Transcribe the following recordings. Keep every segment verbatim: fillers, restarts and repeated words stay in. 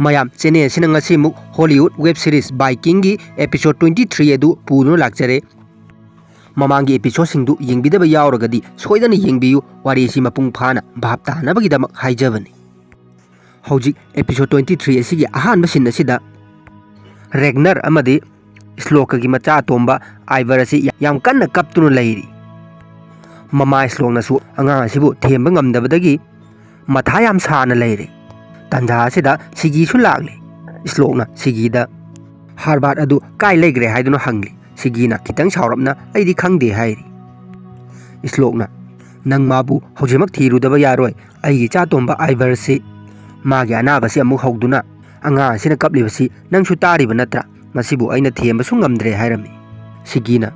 ꯃꯌꯥꯝ, ꯆꯦꯅꯦꯜ ꯑꯁꯤꯅ ꯉꯁꯤꯃꯨꯛ Hollywood web series Vikingꯒꯤ episode twenty three ꯑꯗꯨ ꯄꯨꯗꯨꯅ ꯂꯥꯛꯆꯔꯦ꯫ ꯃꯃꯥꯡꯒꯤ episodeꯁꯤꯡꯗꯨ ꯌꯦꯡꯕꯤꯗꯕ ꯌꯥꯎꯔꯒꯗꯤ ꯁꯣꯏꯗꯅ ꯌꯦꯡꯕꯤꯌꯨ, ꯋꯥꯔꯤꯁꯤ ꯃꯄꯨꯡ ꯐꯥꯅ ꯚꯥꯞ ꯇꯥꯅꯕꯒꯤꯗꯃꯛ ꯍꯥꯏꯖꯕꯅꯤ꯫ ꯍꯧꯖꯤꯛ episode twenty three ꯑꯁꯤꯒꯤ ꯑꯍꯥꯟꯕ scene ꯑꯁꯤꯗ ꯔꯦꯒꯅꯔ ꯑꯃꯗꯤ ꯁ꯭ꯂꯣꯛꯀꯒꯤ ꯃꯆꯥ ꯑꯇꯣꯝꯕ ꯑꯥꯏꯚꯔ ꯑꯁꯤ ꯌꯥꯝ ꯀꯟꯅ ꯀꯞꯇꯨꯅ ꯂꯩꯔꯤ꯫ ꯃꯃꯥ ꯁ꯭ꯂꯣꯛꯅꯁꯨ ꯑꯉꯥꯡ ꯑꯁꯤꯕꯨ ꯊꯦꯝꯕ ꯉꯝꯗꯕꯗꯒꯤ ꯃꯊꯥ ꯌꯥꯝ ꯁꯥꯅ ꯂꯩꯔꯦ꯫ ꯇꯟꯖꯥ ꯑꯁꯤꯗ ꯁꯤꯒꯤꯁꯨ ꯂꯥꯛꯂꯦ꯫ ꯁ꯭ꯂꯣꯛꯅ ꯁꯤꯒꯤꯗ ꯍꯥꯔꯕꯥꯔꯠ ꯑꯗꯨ ꯀꯥꯏ ꯂꯩꯈ꯭ꯔꯦ ꯍꯥꯏꯗꯨꯅ ꯍꯪꯂꯤ꯫ ꯁꯤꯒꯤꯅ ꯈꯤꯇꯪ ꯁꯥꯎꯔꯞꯅ "ꯑꯩꯗꯤ ꯈꯪꯗꯦ" ꯍꯥꯏꯔꯤ꯫ ꯁ꯭ꯂꯣꯛꯅ "ꯅꯪ ꯃꯥꯕꯨ ꯍꯧꯖꯤꯛꯃꯛ ꯊꯤꯔꯨꯗꯕ ꯌꯥꯔꯣꯏ꯫ ꯑꯩꯒꯤ ꯏꯆꯥꯇꯣꯝꯕ ꯑꯥꯏꯚꯔꯁꯤ ꯃꯥꯒꯤ ꯑꯅꯥꯕꯁꯤ ꯑꯃꯨꯛ ꯍꯧꯗꯨꯅ ꯑꯉꯥꯡ ꯑꯁꯤꯅ ꯀꯞꯂꯤꯕꯁꯤ ꯅꯪꯁꯨ ꯇꯥꯔꯤꯕ ꯅꯠꯇ꯭ꯔꯥ? ꯃꯁꯤꯕꯨ ꯑꯩꯅ ꯊꯦꯝꯕꯁꯨ ꯉꯝꯗ꯭ꯔꯦ" ꯍꯥꯏꯔꯝꯃꯤ꯫ ꯁꯤꯒꯤꯅ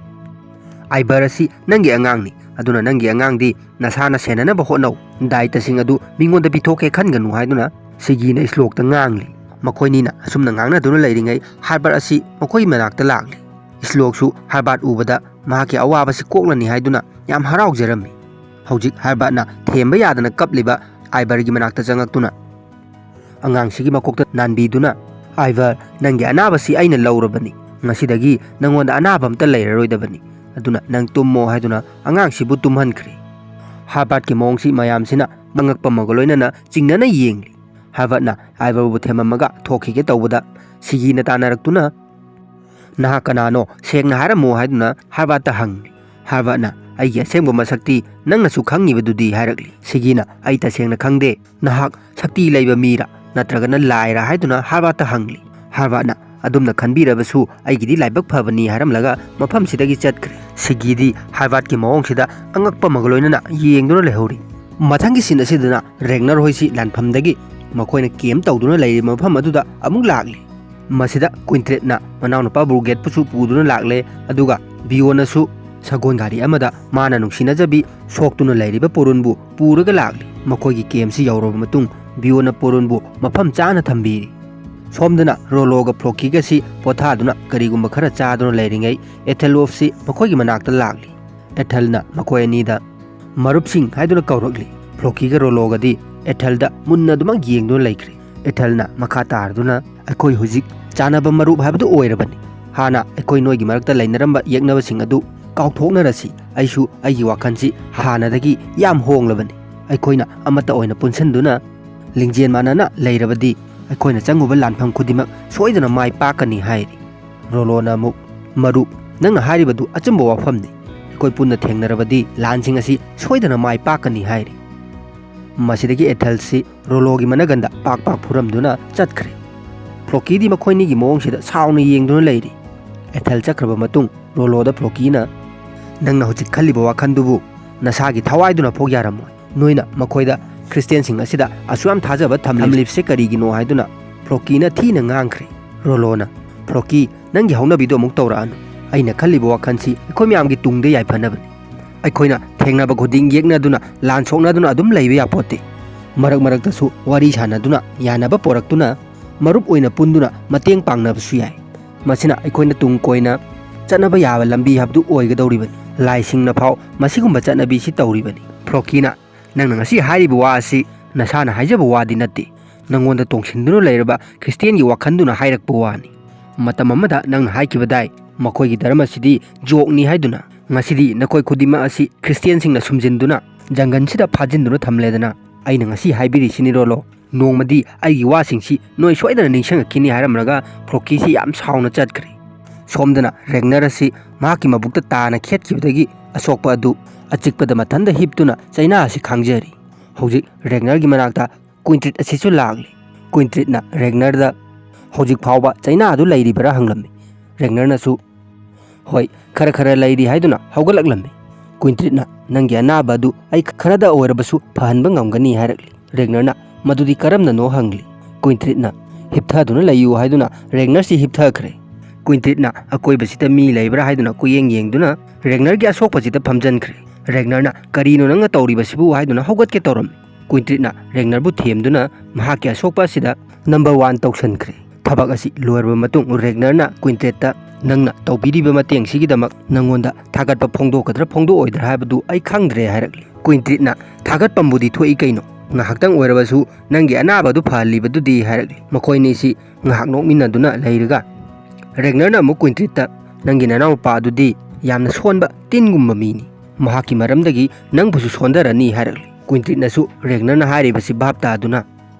"ꯑꯥꯏꯚꯔ ꯑꯁꯤ ꯅꯪꯒꯤ ꯑꯉꯥꯡꯅꯤ, ꯑꯗꯨꯅ ꯅꯪꯒꯤ ꯑꯉꯥꯡꯗꯤ ꯅꯁꯥꯅ ꯁꯦꯟꯅꯅꯕ ꯍꯣꯠꯅꯧ꯫ ꯗꯥꯏꯇꯁꯤꯡ ꯑꯗꯨ ꯃꯤꯉꯣꯟꯗ ꯄꯤꯊꯣꯛꯀꯦ ꯈꯟꯒꯅꯨ" ꯍꯥꯏꯗꯨꯅ ꯁꯤꯒꯤꯅ ꯁ꯭ꯂꯣꯛꯇ ꯉꯥꯡꯂꯤ꯫ ꯃꯈꯣꯏꯅꯤꯅ ꯑꯁꯨꯝꯅ ꯉꯥꯡꯅꯗꯨꯅ ꯂꯩꯔꯤꯉꯩ ꯍꯥꯔꯕꯥꯔꯠ ꯑꯁꯤ ꯃꯈꯣꯏ ꯃꯅꯥꯛꯇ ꯂꯥꯛꯂꯤ꯫ ꯁ꯭ꯂꯣꯛꯁꯨ ꯍꯥꯔꯕꯥꯔꯠ ꯎꯕꯗ ꯃꯍꯥꯛꯀꯤ ꯑꯋꯥꯕꯁꯤ ꯀꯣꯛꯂꯅꯤ ꯍꯥꯏꯗꯨꯅ ꯌꯥꯝ ꯍꯔꯥꯎꯖꯔꯝꯃꯤ꯫ ꯍꯧꯖꯤꯛ ꯍꯥꯔꯕꯥꯔꯠꯅ ꯊꯦꯝꯕ ꯌꯥꯗꯅ ꯀꯞꯂꯤꯕ ꯑꯥꯏꯚꯔꯒꯤ ꯃꯅꯥꯛꯇ ꯆꯪꯉꯛꯇꯨꯅ ꯑꯉꯥꯡꯁꯤꯒꯤ ꯃꯀꯣꯛꯇ ꯅꯥꯟꯕꯤꯗꯨꯅ, "ꯑꯥꯏꯚꯔ, ꯅꯪꯒꯤ ꯑꯅꯥꯕꯁꯤ ꯑꯩꯅ ꯂꯧꯔꯕꯅꯤ꯫ ꯉꯁꯤꯗꯒꯤ ꯅꯪꯉꯣꯟꯗ ꯑꯅꯥꯕ ꯑꯝꯇ ꯂꯩꯔꯔꯣꯏꯗꯕꯅꯤ꯫ ꯑꯗꯨꯅ ꯅꯪ ꯇꯨꯝꯃꯣ" ꯍꯥꯏꯗꯨꯅ ꯑꯉꯥꯡꯁꯤꯕꯨ ꯇꯨꯝꯍꯟꯈ꯭ꯔꯦ꯫ ꯍꯥꯔꯕꯥꯔꯠꯀꯤ ꯃꯑꯣꯡꯁꯤ ꯃꯌꯥꯝꯁꯤꯅ ꯑꯉꯛꯄ ꯑꯃꯒ ꯂꯣꯏꯅꯅ ꯆꯤꯡꯅꯅ ꯌꯦꯡꯂꯤ꯫ ꯍꯥꯔꯕꯥꯔꯠꯅ ꯑꯥꯏꯚꯔꯕꯨ ꯊꯦꯝꯃꯝꯃꯒ ꯊꯣꯛꯈꯤꯒꯦ ꯇꯧꯕꯗ, ꯁꯤꯒꯤꯅ ꯇꯥꯟꯅꯔꯛꯇꯨꯅ, "ꯅꯍꯥꯛ ꯀꯅꯥꯅꯣ? ꯁꯦꯡꯅ ꯍꯥꯏꯔꯝꯃꯨ" ꯍꯥꯏꯗꯨꯅ ꯍꯥꯔꯕꯥꯔꯠꯇ ꯍꯪꯂꯤ꯫ ꯍꯥꯔꯕꯥꯔꯠꯅ, "ꯑꯩꯒꯤ ꯑꯁꯦꯡꯕ ꯃꯁꯛꯇꯤ ꯅꯪꯅꯁꯨ ꯈꯪꯉꯤꯕꯗꯨꯗꯤ" ꯍꯥꯏꯔꯛꯂꯤ꯫ ꯁꯤꯒꯤꯅ, "ꯑꯩ ꯇꯁꯦꯡꯅ ꯈꯪꯗꯦ꯫ ꯅꯍꯥꯛ ꯁꯛꯇꯤ ꯂꯩꯕ ꯃꯤꯔꯥ ꯅꯠꯇ꯭ꯔꯒꯅ ꯂꯥꯏꯔꯥ?" ꯍꯥꯏꯗꯨꯅ ꯍꯥꯔꯕꯥꯔꯠꯇ ꯍꯪꯂꯤ꯫ ꯍꯥꯔꯕꯥꯔꯠꯅ, "ꯑꯗꯨꯝꯅ ꯈꯟꯕꯤꯔꯕꯁꯨ ꯑꯩꯒꯤꯗꯤ ꯂꯥꯏꯕꯛ ꯐꯕꯅꯤ" ꯍꯥꯏꯔꯝꯂꯒ ꯃꯐꯝꯁꯤꯗꯒꯤ ꯆꯠꯈ꯭ꯔꯦ꯫ ꯁꯤꯒꯤꯗꯤ ꯍꯥꯔꯕꯥꯔꯠꯀꯤ ꯃꯑꯣꯡꯁꯤꯗ ꯑꯉꯛꯄ ꯑꯃꯒ ꯂꯣꯏꯅꯅ ꯌꯦꯡꯗꯨꯅ ꯂꯩꯍꯧꯔꯤ꯫ ꯃꯊꯪꯒꯤ scene ꯑꯁꯤꯗꯅ ꯔꯦꯒꯅꯔ ꯍꯣꯏꯁꯤ ꯂꯥꯟꯐꯝꯗꯒꯤ ꯃꯈꯣꯏꯅ camp ꯇꯧꯗꯨꯅ ꯂꯩꯔꯤꯕ ꯃꯐꯝ ꯑꯗꯨꯗ ꯑꯃꯨꯛ ꯂꯥꯛꯂꯤ꯫ ꯃꯁꯤꯗ ꯀ꯭ꯋꯤꯟꯇ꯭ꯔꯦꯠꯅ ꯃꯅꯥꯎꯅꯨꯄꯥ ꯕ꯭ꯔꯨꯒꯦꯠꯄꯨꯁꯨ ꯄꯨꯗꯨꯅ ꯂꯥꯛꯂꯦ, ꯑꯗꯨꯒ ꯕꯤꯌꯣꯅꯁꯨ ꯁꯒꯣꯜ ꯒꯥꯔꯤ ꯑꯃꯗ ꯃꯥꯅ ꯅꯨꯡꯁꯤꯅꯖꯕꯤ ꯁꯣꯛꯇꯨꯅ ꯂꯩꯔꯤꯕ ꯄꯣꯔꯨꯟꯕꯨ ꯄꯨꯔꯒ ꯂꯥꯛꯂꯤ꯫ ꯃꯈꯣꯏꯒꯤ campꯁꯤ ꯌꯧꯔꯕ ꯃꯇꯨꯡ ꯕꯤꯌꯣꯅ ꯄꯣꯔꯨꯟꯕꯨ ꯃꯐꯝ ꯆꯥꯅ ꯊꯝꯕꯤꯔꯤ꯫ ꯁꯣꯝꯗꯅ ꯔꯣꯂꯣꯒ ꯐ꯭ꯂꯣꯀꯤꯒꯁꯤ ꯄꯣꯊꯥꯗꯨꯅ ꯀꯔꯤꯒꯨꯝꯕ ꯈꯔ ꯆꯥꯗꯨꯅ ꯂꯩꯔꯤꯉꯩ ꯑꯦꯊꯦꯂꯣꯐꯁꯤ ꯃꯈꯣꯏꯒꯤ ꯃꯅꯥꯛꯇ ꯂꯥꯛꯂꯤ꯫ ꯑꯦꯊꯦꯜꯅ ꯃꯈꯣꯏ ꯑꯅꯤꯗ "ꯃꯔꯨꯞꯁꯤꯡ" ꯍꯥꯏꯗꯨꯅ ꯀꯧꯔꯛꯂꯤ꯫ ꯐ꯭ꯂꯣꯀꯤꯒ ꯔꯣꯂꯣꯒꯗꯤ ꯑꯦꯊꯦꯜꯗ ꯃꯨꯟꯅ ꯑꯗꯨꯃꯛ ꯌꯦꯡꯗꯨꯅ ꯂꯩꯈ꯭ꯔꯦ꯫ ꯑꯦꯊꯦꯜꯅ ꯃꯈꯥ ꯇꯥꯔꯗꯨꯅ, "ꯑꯩꯈꯣꯏ ꯍꯧꯖꯤꯛ ꯆꯥꯟꯅꯕ ꯃꯔꯨꯞ ꯍꯥꯏꯕꯗꯨ ꯑꯣꯏꯔꯕꯅꯤ꯫ ꯍꯥꯟꯅ ꯑꯩꯈꯣꯏ ꯅꯣꯏꯒꯤ ꯃꯔꯛꯇ ꯂꯩꯅꯔꯝꯕ ꯌꯦꯛꯅꯕꯁꯤꯡ ꯑꯗꯨ ꯀꯥꯎꯊꯣꯛꯅꯔꯁꯤ꯫ ꯑꯩꯁꯨ ꯑꯩꯒꯤ ꯋꯥꯈꯜꯁꯤ ꯍꯥꯟꯅꯗꯒꯤ ꯌꯥꯝ ꯍꯣꯡꯂꯕꯅꯤ꯫ ꯑꯩꯈꯣꯏꯅ ꯑꯃꯠꯇ ꯑꯣꯏꯅ ꯄꯨꯟꯁꯤꯟꯗꯨꯅ ꯂꯤꯡꯖꯦꯜ ꯃꯥꯟꯅꯅ ꯂꯩꯔꯕꯗꯤ ꯑꯩꯈꯣꯏꯅ ꯆꯪꯉꯨꯕ ꯂꯥꯟꯐꯝ ꯈꯨꯗꯤꯡꯃꯛ ꯁꯣꯏꯗꯅ ꯃꯥꯏ ꯄꯥꯛꯀꯅꯤ" ꯍꯥꯏꯔꯤ꯫ ꯔꯣꯂꯣꯅ ꯑꯃꯨꯛ, "ꯃꯔꯨꯞ, ꯅꯪꯅ ꯍꯥꯏꯔꯤꯕꯗꯨ ꯑꯆꯨꯝꯕ ꯋꯥꯐꯝꯅꯤ꯫ ꯑꯩꯈꯣꯏ ꯄꯨꯟꯅ ꯊꯦꯡꯅꯔꯕꯗꯤ ꯂꯥꯟꯁꯤꯡ ꯑꯁꯤ ꯁꯣꯏꯗꯅ ꯃꯥꯏ ꯄꯥꯛꯀꯅꯤ" ꯍꯥꯏꯔꯤ꯫ ꯃꯁꯤꯗꯒꯤ ꯑꯦꯊꯦꯜꯁꯤ ꯔꯣꯂꯣꯒꯤ ꯃꯅꯒꯟꯗ ꯄꯥꯛ ꯄꯥꯛ ꯐꯨꯔꯝꯗꯨꯅ ꯆꯠꯈ꯭ꯔꯦ꯫ ꯐ꯭ꯂꯣꯀꯤꯗꯤ ꯃꯈꯣꯏꯅꯤꯒꯤ ꯃꯑꯣꯡꯁꯤꯗ ꯁꯥꯎꯅ ꯌꯦꯡꯗꯨꯅ ꯂꯩꯔꯤ꯫ ꯑꯦꯊꯦꯜ ꯆꯠꯈ꯭ꯔꯕ ꯃꯇꯨꯡ ꯔꯣꯂꯣꯗ ꯐ꯭ꯂꯣꯀꯤꯅ, "ꯅꯪꯅ ꯍꯧꯖꯤꯛ ꯈꯜꯂꯤꯕ ꯋꯥꯈꯜꯗꯨꯕꯨ ꯅꯁꯥꯒꯤ ꯊꯋꯥꯏꯗꯨꯅ ꯐꯥꯎ ꯌꯥꯔꯝꯃꯣꯏ꯫ ꯅꯣꯏꯅ ꯃꯈꯣꯏꯗ, ꯈ꯭ꯔꯤꯁꯇꯤꯌꯥꯟꯁꯤꯡ ꯑꯁꯤꯗ ꯑꯁꯨꯛ ꯌꯥꯝ ꯊꯥꯖꯕ ꯊꯝꯂꯤꯕꯁꯦ ꯀꯔꯤꯒꯤꯅꯣ?" ꯍꯥꯏꯗꯨꯅ ꯐ꯭ꯂꯣꯀꯤꯅ ꯊꯤꯅ ꯉꯥꯡꯈ꯭ꯔꯦ꯫ ꯔꯣꯂꯣꯅ, "ꯐ꯭ꯂꯣꯀꯤ, ꯅꯪꯒꯤ ꯍꯧꯅꯕꯤꯗꯣ ꯑꯃꯨꯛ ꯇꯧꯔꯛꯑꯅꯨ꯫ ꯑꯩꯅ ꯈꯜꯂꯤꯕ ꯋꯥꯈꯜꯁꯤ ꯑꯩꯈꯣꯏ ꯃꯌꯥꯝꯒꯤ ꯇꯨꯡꯗ ꯌꯥꯏꯐꯅꯕꯅꯤ꯫ ꯑꯩꯈꯣꯏꯅ ꯊꯦꯡꯅꯕ ꯈꯨꯗꯤꯡ ꯌꯦꯛꯅꯗꯨꯅ, ꯂꯥꯟ ꯁꯣꯛꯅꯗꯨꯅ ꯑꯗꯨꯝ ꯂꯩꯕ ꯌꯥꯄꯣꯠꯇꯦ꯫ ꯃꯔꯛ ꯃꯔꯛꯇꯁꯨ ꯋꯥꯔꯤ ꯁꯥꯟꯅꯗꯨꯅ ꯌꯥꯅꯕ ꯄꯣꯔꯛꯇꯨꯅ ꯃꯔꯨꯞ ꯑꯣꯏꯅ ꯄꯨꯟꯗꯨꯅ ꯃꯇꯦꯡ ꯄꯥꯡꯅꯕꯁꯨ ꯌꯥꯏ꯫ ꯃꯁꯤꯅ ꯑꯩꯈꯣꯏꯅ ꯇꯨꯡ ꯀꯣꯏꯅ ꯆꯠꯅꯕ ꯌꯥꯕ ꯂꯝꯕꯤ ꯍꯥꯏꯕꯗꯨ ꯑꯣꯏꯒꯗꯧꯔꯤꯕꯅꯤ꯫ ꯂꯥꯏꯁꯤꯡꯅ ꯐꯥꯎ ꯃꯁꯤꯒꯨꯝꯕ ꯆꯠꯅꯕꯤꯁꯤ ꯇꯧꯔꯤꯕꯅꯤ꯫ ꯐ꯭ꯂꯣꯀꯤꯅ, ꯅꯪꯅ ꯉꯁꯤ ꯍꯥꯏꯔꯤꯕ ꯋꯥ ꯑꯁꯤ ꯅꯁꯥꯅ ꯍꯥꯏꯖꯕ ꯋꯥꯗꯤ ꯅꯠꯇꯦ꯫ ꯅꯪꯉꯣꯟꯗ ꯇꯣꯡꯁꯤꯟꯗꯨꯅ ꯂꯩꯔꯕ ꯈ꯭ꯔꯤꯁꯇꯤꯌꯥꯟꯒꯤ ꯋꯥꯈꯜꯗꯨꯅ ꯍꯥꯏꯔꯛꯄ ꯋꯥꯅꯤ꯫ ꯃꯇꯝ ꯑꯃꯗ ꯅꯪꯅ ꯍꯥꯏꯈꯤꯕꯗꯥꯏ, ꯃꯈꯣꯏꯒꯤ ꯙꯔꯃꯁꯤꯗꯤ ꯖꯣꯛꯅꯤ ꯍꯥꯏꯗꯨꯅ꯫ ꯉꯁꯤꯗꯤ ꯅꯈꯣꯏ ꯈꯨꯗꯤꯡꯃꯛ ꯑꯁꯤ ꯈ꯭ꯔꯤꯁꯇꯤꯌꯥꯟꯁꯤꯡꯅ ꯁꯨꯝꯖꯤꯟꯗꯨꯅ ꯖꯪꯒꯜꯁꯤꯗ ꯐꯥꯖꯤꯟꯗꯨꯅ ꯊꯝꯂꯦꯗꯅ꯫ ꯑꯩꯅ ꯉꯁꯤ ꯍꯥꯏꯕꯤꯔꯤꯁꯤꯅꯤ ꯔꯣꯂꯣ, ꯅꯣꯡꯃꯗꯤ ꯑꯩꯒꯤ ꯋꯥꯁꯤꯡꯁꯤ ꯅꯣꯏ ꯁꯣꯏꯗꯅ ꯅꯤꯡꯁꯤꯡꯉꯛꯈꯤꯅꯤ" ꯍꯥꯏꯔꯝꯂꯒ ꯐ꯭ꯂꯣꯀꯤꯁꯤ ꯌꯥꯝ ꯁꯥꯎꯅ ꯆꯠꯈ꯭ꯔꯦ꯫ ꯁꯣꯝꯗꯅ ꯔꯦꯒꯅꯔ ꯑꯁꯤ ꯃꯍꯥꯛꯀꯤ ꯃꯕꯨꯛꯇ ꯇꯥꯅ ꯈꯦꯠꯈꯤꯕꯗꯒꯤ ꯑꯁꯣꯛꯄ ꯑꯗꯨ ꯑꯆꯤꯛꯄꯗ ꯃꯊꯟꯗ ꯍꯤꯞꯇꯨꯅ ꯆꯩꯅꯥ ꯑꯁꯤ ꯈꯥꯡꯖꯔꯤ꯫ ꯍꯧꯖꯤꯛ ꯔꯦꯒꯅꯔꯒꯤ ꯃꯅꯥꯛꯇ ꯀ꯭ꯋꯤꯟꯇ꯭ꯔꯤꯠ ꯑꯁꯤꯁꯨ ꯂꯥꯛꯂꯤ꯫ ꯀ꯭ꯋꯤꯟꯇ꯭ꯔꯤꯠꯅ ꯔꯦꯒꯅꯔꯗ, "ꯍꯧꯖꯤꯛ ꯐꯥꯎꯕ ꯆꯩꯅꯥ ꯑꯗꯨ ꯂꯩꯔꯤꯕꯔꯥ?" ꯍꯪꯂꯝꯃꯤ꯫ ꯔꯦꯒꯅꯔꯅꯁꯨ, "ꯍꯣꯏ, ꯈꯔ ꯈꯔ ꯂꯩꯔꯤ" ꯍꯥꯏꯗꯨꯅ ꯍꯧꯒꯠꯂꯛꯂꯝꯃꯤ꯫ ꯀ꯭ꯋꯤꯟꯇ꯭ꯔꯤꯠꯅ, "ꯅꯪꯒꯤ ꯑꯅꯥꯕ ꯑꯗꯨ ꯑꯩ ꯈꯔꯗ ꯑꯣꯏꯔꯕꯁꯨ ꯐꯍꯟꯕ ꯉꯝꯒꯅꯤ" ꯍꯥꯏꯔꯛꯂꯤ꯫ ꯔꯦꯒꯅꯔꯅ, "ꯃꯗꯨꯗꯤ ꯀꯔꯝꯅꯅꯣ?" ꯍꯪꯂꯤ꯫ ꯀ꯭ꯋꯤꯟꯇ꯭ꯔꯤꯠꯅ, "ꯍꯤꯞꯊꯗꯨꯅ ꯂꯩꯌꯨ" ꯍꯥꯏꯗꯨꯅ ꯔꯦꯒꯅꯔꯁꯤ ꯍꯤꯞꯊꯈ꯭ꯔꯦ꯫ ꯀ꯭ꯋꯤꯟꯇ꯭ꯔꯤꯠꯅ ꯑꯀꯣꯏꯕꯁꯤꯗ ꯃꯤ ꯂꯩꯕ꯭ꯔꯥ ꯍꯥꯏꯗꯨꯅ ꯀꯣꯏꯌꯦꯡ ꯌꯦꯡꯗꯨꯅ ꯔꯦꯒꯅꯔꯒꯤ ꯑꯁꯣꯛꯄꯁꯤꯗ ꯐꯝꯖꯟꯈ꯭ꯔꯦ꯫ ꯔꯦꯒꯅꯔꯅ, "ꯀꯔꯤꯅꯣ ꯅꯪꯅ ꯇꯧꯔꯤꯕꯁꯤꯕꯨ?" ꯍꯥꯏꯗꯨꯅ ꯍꯧꯒꯠꯀꯦ ꯇꯧꯔꯝꯃꯤ꯫ ꯀ꯭ꯋꯤꯟꯇ꯭ꯔꯤꯠꯅ ꯔꯦꯒꯅꯔꯕꯨ ꯊꯦꯝꯗꯨꯅ ꯃꯍꯥꯛꯀꯤ ꯑꯁꯣꯛꯄ ꯑꯁꯤꯗ ꯅꯝꯕꯔ ꯋꯥꯟ ꯇꯧꯁꯟꯈ꯭ꯔꯦ꯫ ꯊꯕꯛ ꯑꯁꯤ ꯂꯣꯏꯔꯕ ꯃꯇꯨꯡ ꯔꯦꯒꯅꯔꯅ ꯀ꯭ꯋꯤꯟꯇ꯭ꯔꯤꯠꯇ, "ꯅꯪꯅ ꯇꯧꯕꯤꯔꯤꯕ ꯃꯇꯦꯡꯁꯤꯒꯤꯗꯃꯛ ꯅꯪꯉꯣꯟꯗ ꯊꯥꯒꯠꯄ ꯐꯣꯡꯗꯣꯛꯀꯗ꯭ꯔꯥ ꯐꯣꯡꯗꯣꯛꯑꯣꯏꯗ꯭ꯔꯥ ꯍꯥꯏꯕꯗꯨ ꯑꯩ ꯈꯪꯗ꯭ꯔꯦ" ꯍꯥꯏꯔꯛꯂꯤ꯫ ꯀ꯭ꯋꯤꯟꯇ꯭ꯔꯤꯠꯅ, "ꯊꯥꯒꯠꯄꯝꯕꯨꯗꯤ ꯊꯣꯛꯏ ꯀꯩꯅꯣ, "ꯉꯥꯏꯍꯥꯛꯇꯪ ꯑꯣꯏꯔꯕꯁꯨ ꯅꯪꯒꯤ ꯑꯅꯥꯕꯗꯨ ꯐꯍꯜꯂꯤꯕꯗꯨꯗꯤ?" ꯍꯥꯏꯔꯛꯂꯤ꯫ ꯃꯈꯣꯏ ꯑꯅꯤꯁꯤ ꯉꯥꯏꯍꯥꯛ ꯅꯣꯛꯃꯤꯟꯅꯗꯨꯅ ꯂꯩꯔꯒ ꯔꯦꯒꯅꯔꯅ ꯑꯃꯨꯛ ꯀ꯭ꯋꯤꯟꯇ꯭ꯔꯤꯠꯇ, "ꯅꯪꯒꯤ ꯅꯅꯥꯎꯅꯨꯄꯥ ꯑꯗꯨꯗꯤ ꯌꯥꯝꯅ ꯁꯣꯟꯕ ꯇꯤꯟꯒꯨꯝꯕ ꯃꯤꯅꯤ꯫ ꯃꯍꯥꯛꯀꯤ ꯃꯔꯝꯗꯒꯤ ꯅꯪꯕꯨꯁꯨ ꯁꯣꯟꯊꯔꯅꯤ" ꯍꯥꯏꯔꯛꯂꯤ꯫ ꯀ꯭ꯋꯤꯟꯇ꯭ꯔꯤꯠꯅꯁꯨ ꯔꯦꯒꯅꯔꯅ ꯍꯥꯏꯔꯤꯕꯁꯤ ꯚꯥꯞ ꯇꯥꯗꯨꯅ,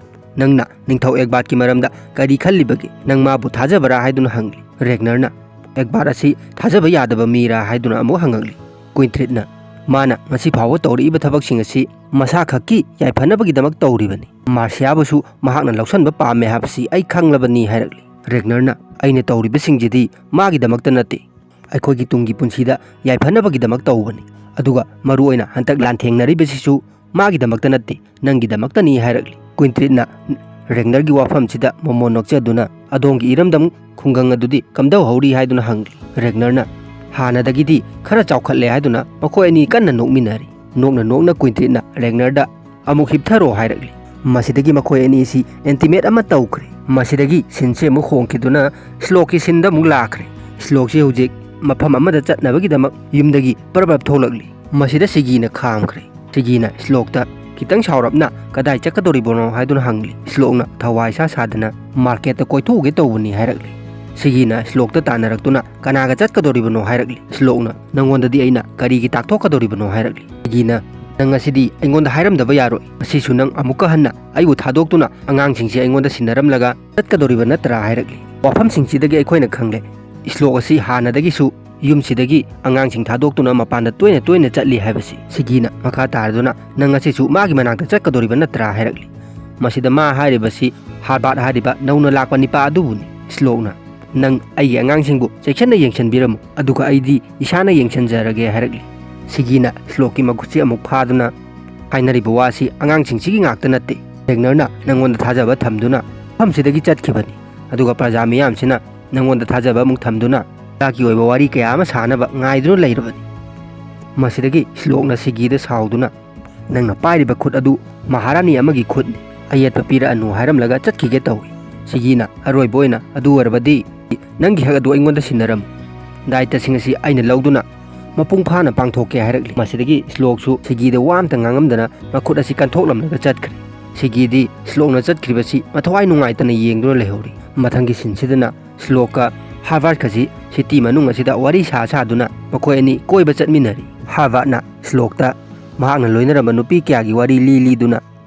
"ꯅꯪꯅ ꯅꯤꯡꯊꯧ ꯑꯦꯒꯕꯥꯔꯠꯀꯤ ꯃꯔꯝꯗ ꯀꯔꯤ ꯈꯜꯂꯤꯕꯒꯦ? ꯅꯪ ꯃꯥꯕꯨ ꯊꯥꯖꯕꯔꯥ?" ꯍꯥꯏꯗꯨꯅ ꯍꯪꯂꯤ꯫ ꯔꯦꯒꯅꯔꯅ, "ꯑꯦꯒꯕꯥꯔꯠ ꯑꯁꯤ ꯊꯥꯖꯕ ꯌꯥꯗꯕ ꯃꯤꯔꯥ?" ꯍꯥꯏꯗꯨꯅ ꯑꯃꯨꯛ ꯍꯪꯉꯛꯂꯤ꯫ ꯀ꯭ꯋꯤꯟꯇ꯭ꯔꯤꯠꯅ, "ꯃꯥꯅ ꯉꯁꯤ ꯐꯥꯎꯕ ꯇꯧꯔꯛꯏꯕ ꯊꯕꯛꯁꯤꯡ ꯑꯁꯤ ꯃꯁꯥ ꯈꯛꯀꯤ ꯌꯥꯏꯐꯅꯕꯒꯤꯗꯃꯛ ꯇꯧꯔꯤꯕꯅꯤ꯫ ꯃꯥꯔꯁꯤꯌꯥꯕꯨꯁꯨ ꯃꯍꯥꯛꯅ ꯂꯧꯁꯤꯟꯕ ꯄꯥꯝꯃꯦ ꯍꯥꯏꯕꯁꯤ ꯑꯩ ꯈꯪꯂꯕꯅꯤ" ꯍꯥꯏꯔꯛꯂꯤ꯫ ꯔꯦꯒꯅꯔꯅ, "ꯑꯩꯅ ꯇꯧꯔꯤꯕꯁꯤꯡꯁꯤꯗꯤ ꯃꯥꯒꯤꯗꯃꯛꯇ ꯅꯠꯇꯦ, ꯑꯩꯈꯣꯏꯒꯤ ꯇꯨꯡꯒꯤ ꯄꯨꯟꯁꯤꯗ ꯌꯥꯏꯐꯅꯕꯒꯤꯗꯃꯛ ꯇꯧꯕꯅꯤ꯫ ꯑꯗꯨꯒ ꯃꯔꯨꯑꯣꯏꯅ ꯍꯟꯗꯛ ꯂꯥꯟꯊꯦꯡꯅꯔꯤꯕꯁꯤꯁꯨ ꯃꯥꯒꯤꯗꯃꯛꯇ ꯅꯠꯇꯦ, ꯅꯪꯒꯤꯗꯃꯛꯇꯅꯤ" ꯍꯥꯏꯔꯛꯂꯤ꯫ ꯀ꯭ꯋꯤꯟꯇ꯭ꯔꯤꯠꯅ ꯔꯦꯒꯅꯔꯒꯤ ꯋꯥꯐꯝꯁꯤꯗ ꯃꯣꯃꯣꯟ ꯅꯣꯛꯆꯗꯨꯅ, "ꯑꯗꯣꯝꯒꯤ ꯏꯔꯝꯗꯝ ꯈꯨꯡꯒꯪ ꯑꯗꯨꯗꯤ ꯀꯝꯗꯧꯍꯧꯔꯤ?" ꯍꯥꯏꯗꯨꯅ ꯍꯪꯂꯤ꯫ ꯔꯦꯒꯅꯔꯅ, "ꯍꯥꯟꯅꯗꯒꯤꯗꯤ ꯈꯔ ꯆꯥꯎꯈꯠꯂꯦ" ꯍꯥꯏꯗꯨꯅ ꯃꯈꯣꯏ ꯑꯅꯤ ꯀꯟꯅ ꯅꯣꯛꯃꯤꯟꯅꯔꯤ꯫ ꯅꯣꯛꯅ ꯅꯣꯛꯅ ꯀ꯭ꯋꯤꯟꯇ꯭ꯔꯤꯠꯅ ꯔꯦꯒꯅꯔꯗ, "ꯑꯃꯨꯛ ꯍꯤꯞꯊꯔꯣ" ꯍꯥꯏꯔꯛꯂꯤ꯫ ꯃꯁꯤꯗꯒꯤ ꯃꯈꯣꯏ ꯑꯅꯤꯁꯤ ꯑꯦꯟꯇꯤꯃꯦꯠ ꯑꯃ ꯇꯧꯈ꯭ꯔꯦ꯫ ꯃꯁꯤꯗꯒꯤ ꯁꯤꯟꯁꯤ ꯑꯃꯨꯛ ꯍꯣꯡꯈꯤꯗꯨꯅ ꯁ꯭ꯂꯣꯛꯀꯤ ꯁꯤꯟꯗ ꯑꯃꯨꯛ ꯂꯥꯛꯈ꯭ꯔꯦ꯫ ꯁ꯭ꯂꯣꯛꯁꯤ ꯍꯧꯖꯤꯛ ꯃꯐꯝ ꯑꯃꯗ ꯆꯠꯅꯕꯒꯤꯗꯃꯛ ꯌꯨꯝꯗꯒꯤ ꯄꯔꯞ ꯄꯔꯞ ꯊꯣꯛꯂꯛꯂꯤ꯫ ꯃꯁꯤꯗ ꯁꯤꯒꯤꯅ ꯈꯥꯝꯈ꯭ꯔꯦ꯫ ꯁꯤꯒꯤꯅ ꯁ꯭ꯂꯣꯛꯇ ꯈꯤꯇꯪ ꯁꯥꯎꯔꯞꯅ, "ꯀꯗꯥꯏ ꯆꯠꯀꯗꯧꯔꯤꯕꯅꯣ?" ꯍꯥꯏꯗꯨꯅ ꯍꯪꯂꯤ꯫ ꯁ꯭ꯂꯣꯛꯅ ꯊꯋꯥ ꯏꯁꯥ ꯁꯥꯗꯅ, "ꯃꯥꯔꯀꯦꯠꯇ ꯀꯣꯏꯊꯣꯛꯎꯒꯦ ꯇꯧꯕꯅꯤ" ꯍꯥꯏꯔꯛꯂꯤ꯫ ꯁꯤꯒꯤꯅ ꯁ꯭ꯂꯣꯛꯇ ꯇꯥꯟꯅꯔꯛꯇꯨꯅ, "ꯀꯅꯥꯒ ꯆꯠꯀꯗꯧꯔꯤꯕꯅꯣ?" ꯍꯥꯏꯔꯛꯂꯤ꯫ ꯁ꯭ꯂꯣꯛꯅ, "ꯅꯪꯉꯣꯟꯗꯗꯤ ꯑꯩꯅ ꯀꯔꯤꯒꯤ ꯇꯥꯛꯊꯣꯛꯀꯗꯧꯔꯤꯕꯅꯣ?" ꯍꯥꯏꯔꯛꯂꯤ꯫ ꯁꯤꯒꯤꯅ, "ꯅꯪ ꯉꯁꯤꯗꯤ ꯑꯩꯉꯣꯟꯗ ꯍꯥꯏꯔꯝꯗꯕ ꯌꯥꯔꯣꯏ꯫ ꯉꯁꯤꯁꯨ ꯅꯪ ꯑꯃꯨꯛꯀ ꯍꯟꯅ ꯑꯩꯕꯨ ꯊꯥꯗꯣꯛꯇꯨꯅ ꯑꯉꯥꯡꯁꯤꯡꯁꯦ ꯑꯩꯉꯣꯟꯗ ꯁꯤꯟꯅꯔꯝꯂꯒ ꯆꯠꯀꯗꯧꯔꯤꯕ ꯅꯠꯇ꯭ꯔꯥ?" ꯍꯥꯏꯔꯛꯂꯤ꯫ ꯋꯥꯐꯝꯁꯤꯡꯁꯤꯗꯒꯤ ꯑꯩꯈꯣꯏꯅ ꯈꯪꯂꯦ, ꯁ꯭ꯂꯣꯛ ꯑꯁꯤ ꯍꯥꯟꯅꯗꯒꯤꯁꯨ ꯌꯨꯝꯁꯤꯗꯒꯤ ꯑꯉꯥꯡꯁꯤꯡ ꯊꯥꯗꯣꯛꯇꯨꯅ ꯃꯄꯥꯟꯗ ꯇꯣꯏꯅ ꯇꯣꯏꯅ ꯆꯠꯂꯤ ꯍꯥꯏꯕꯁꯤ꯫ ꯁꯤꯒꯤꯅ ꯃꯈꯥ ꯇꯥꯔꯗꯨꯅ, "ꯅꯪ ꯉꯁꯤꯁꯨ ꯃꯥꯒꯤ ꯃꯅꯥꯛꯇ ꯆꯠꯀꯗꯧꯔꯤꯕ ꯅꯠꯇ꯭ꯔꯥ?" ꯍꯥꯏꯔꯛꯂꯤ꯫ ꯃꯁꯤꯗ ꯃꯥ ꯍꯥꯏꯔꯤꯕꯁꯤ ꯍꯥꯔꯕꯥꯔꯠ ꯍꯥꯏꯔꯤꯕ ꯅꯧꯅ ꯂꯥꯛꯄ ꯅꯤꯄꯥ ꯑꯗꯨꯕꯨꯅꯤ꯫ ꯁ꯭ꯂꯣꯛꯅ, "ꯅꯪ ꯑꯩꯒꯤ ꯑꯉꯥꯡꯁꯤꯡꯕꯨ ꯆꯦꯛꯁꯤꯟꯅ ꯌꯦꯡꯁꯤꯟꯕꯤꯔꯝꯃꯨ, ꯑꯗꯨꯒ ꯑꯩꯗꯤ ꯏꯁꯥꯅ ꯌꯦꯡꯁꯤꯟꯖꯔꯒꯦ" ꯍꯥꯏꯔꯛꯂꯤ꯫ ꯁꯤꯒꯤꯅ ꯁ꯭ꯂꯣꯛꯀꯤ ꯃꯈꯨꯠꯁꯤ ꯑꯃꯨꯛ ꯐꯥꯗꯨꯅ, "ꯍꯥꯏꯅꯔꯤꯕ ꯋꯥꯁꯤ ꯑꯉꯥꯡꯁꯤꯡꯁꯤꯒꯤ ꯉꯥꯛꯇ ꯅꯠꯇꯦ꯫ ꯔꯦꯒꯅꯔꯅ ꯅꯪꯉꯣꯟꯗ ꯊꯥꯖꯕ ꯊꯝꯗꯨꯅ ꯃꯐꯝꯁꯤꯗꯒꯤ ꯆꯠꯈꯤꯕꯅꯤ, ꯑꯗꯨꯒ ꯄ꯭ꯔꯖꯥ ꯃꯤꯌꯥꯝꯁꯤꯅ ꯅꯪꯉꯣꯟꯗ ꯊꯥꯖꯕ ꯑꯃꯨꯛ ꯊꯝꯗꯨꯅ ꯃꯍꯥꯛꯀꯤ ꯑꯣꯏꯕ ꯋꯥꯔꯤ ꯀꯌꯥ ꯑꯃ ꯁꯥꯅꯕ ꯉꯥꯏꯗꯨꯅ ꯂꯩꯔꯕꯅꯤ꯫" ꯃꯁꯤꯗꯒꯤ ꯁ꯭ꯂꯣꯛꯅ ꯁꯤꯒꯤꯗ ꯁꯥꯎꯗꯨꯅ, "ꯅꯪꯅ ꯄꯥꯏꯔꯤꯕ ꯈꯨꯠ ꯑꯗꯨ ꯃꯍꯥꯔꯥꯅꯤ ꯑꯃꯒꯤ ꯈꯨꯠꯅꯤ, ꯑꯌꯦꯠꯄ ꯄꯤꯔꯛꯑꯅꯨ" ꯍꯥꯏꯔꯝꯂꯒ ꯆꯠꯈꯤꯒꯦ ꯇꯧꯏ꯫ ꯁꯤꯒꯤꯅ ꯑꯔꯣꯏꯕ ꯑꯣꯏꯅ, "ꯑꯗꯨ ꯑꯣꯏꯔꯕꯗꯤ ꯅꯪꯒꯤ ꯍꯛ ꯑꯗꯨ ꯑꯩꯉꯣꯟꯗ ꯁꯤꯟꯅꯔꯝꯃꯨ꯫ ꯗꯥꯏꯇꯁꯤꯡ ꯑꯁꯤ ꯑꯩꯅ ꯂꯧꯗꯨꯅ ꯃꯄꯨꯡ ꯐꯥꯅ ꯄꯥꯡꯊꯣꯛꯀꯦ ꯍꯥꯏꯔꯛꯂꯤ꯫ ꯃꯁꯤꯗꯒꯤ ꯁ꯭ꯂꯣꯛꯁꯨ ꯁꯤꯒꯤꯗ ꯋꯥ ꯑꯝꯇ ꯉꯥꯡꯉꯝꯗꯅ ꯃꯈꯨꯠ ꯑꯁꯤ ꯀꯟꯊꯣꯛꯂꯝꯂꯒ ꯆꯠꯈ꯭ꯔꯦ꯫ ꯁꯤꯒꯤꯗꯤ ꯁ꯭ꯂꯣꯛꯅ ꯆꯠꯈ꯭ꯔꯤꯕꯁꯤ ꯃꯊꯋꯥꯏ ꯅꯨꯡꯉꯥꯏꯇꯅ ꯌꯦꯡꯗꯨꯅ ꯂꯩꯍꯧꯔꯤ꯫ ꯃꯊꯪꯒꯤ ꯁꯤꯟꯁꯤꯗꯅ ꯁ꯭ꯂꯣꯛꯀ ꯍꯥꯔꯕꯥꯔꯠꯀꯁꯤ ꯁꯤꯇꯤ ꯃꯅꯨꯡ ꯑꯁꯤꯗ ꯋꯥꯔꯤ ꯁꯥ ꯁꯥꯗꯨꯅ ꯃꯈꯣꯏ ꯑꯅꯤ ꯀꯣꯏꯕ ꯆꯠꯃꯤꯟꯅꯔꯤ꯫ ꯍꯥꯔꯕꯥꯔꯠꯅ ꯁ꯭ꯂꯣꯛꯇ ꯃꯍꯥꯛꯅ ꯂꯣꯏꯅꯔꯝꯕ ꯅꯨꯄꯤ ꯀꯌꯥꯒꯤ ꯋꯥꯔꯤ ꯂꯤ ꯂꯤꯗꯨꯅ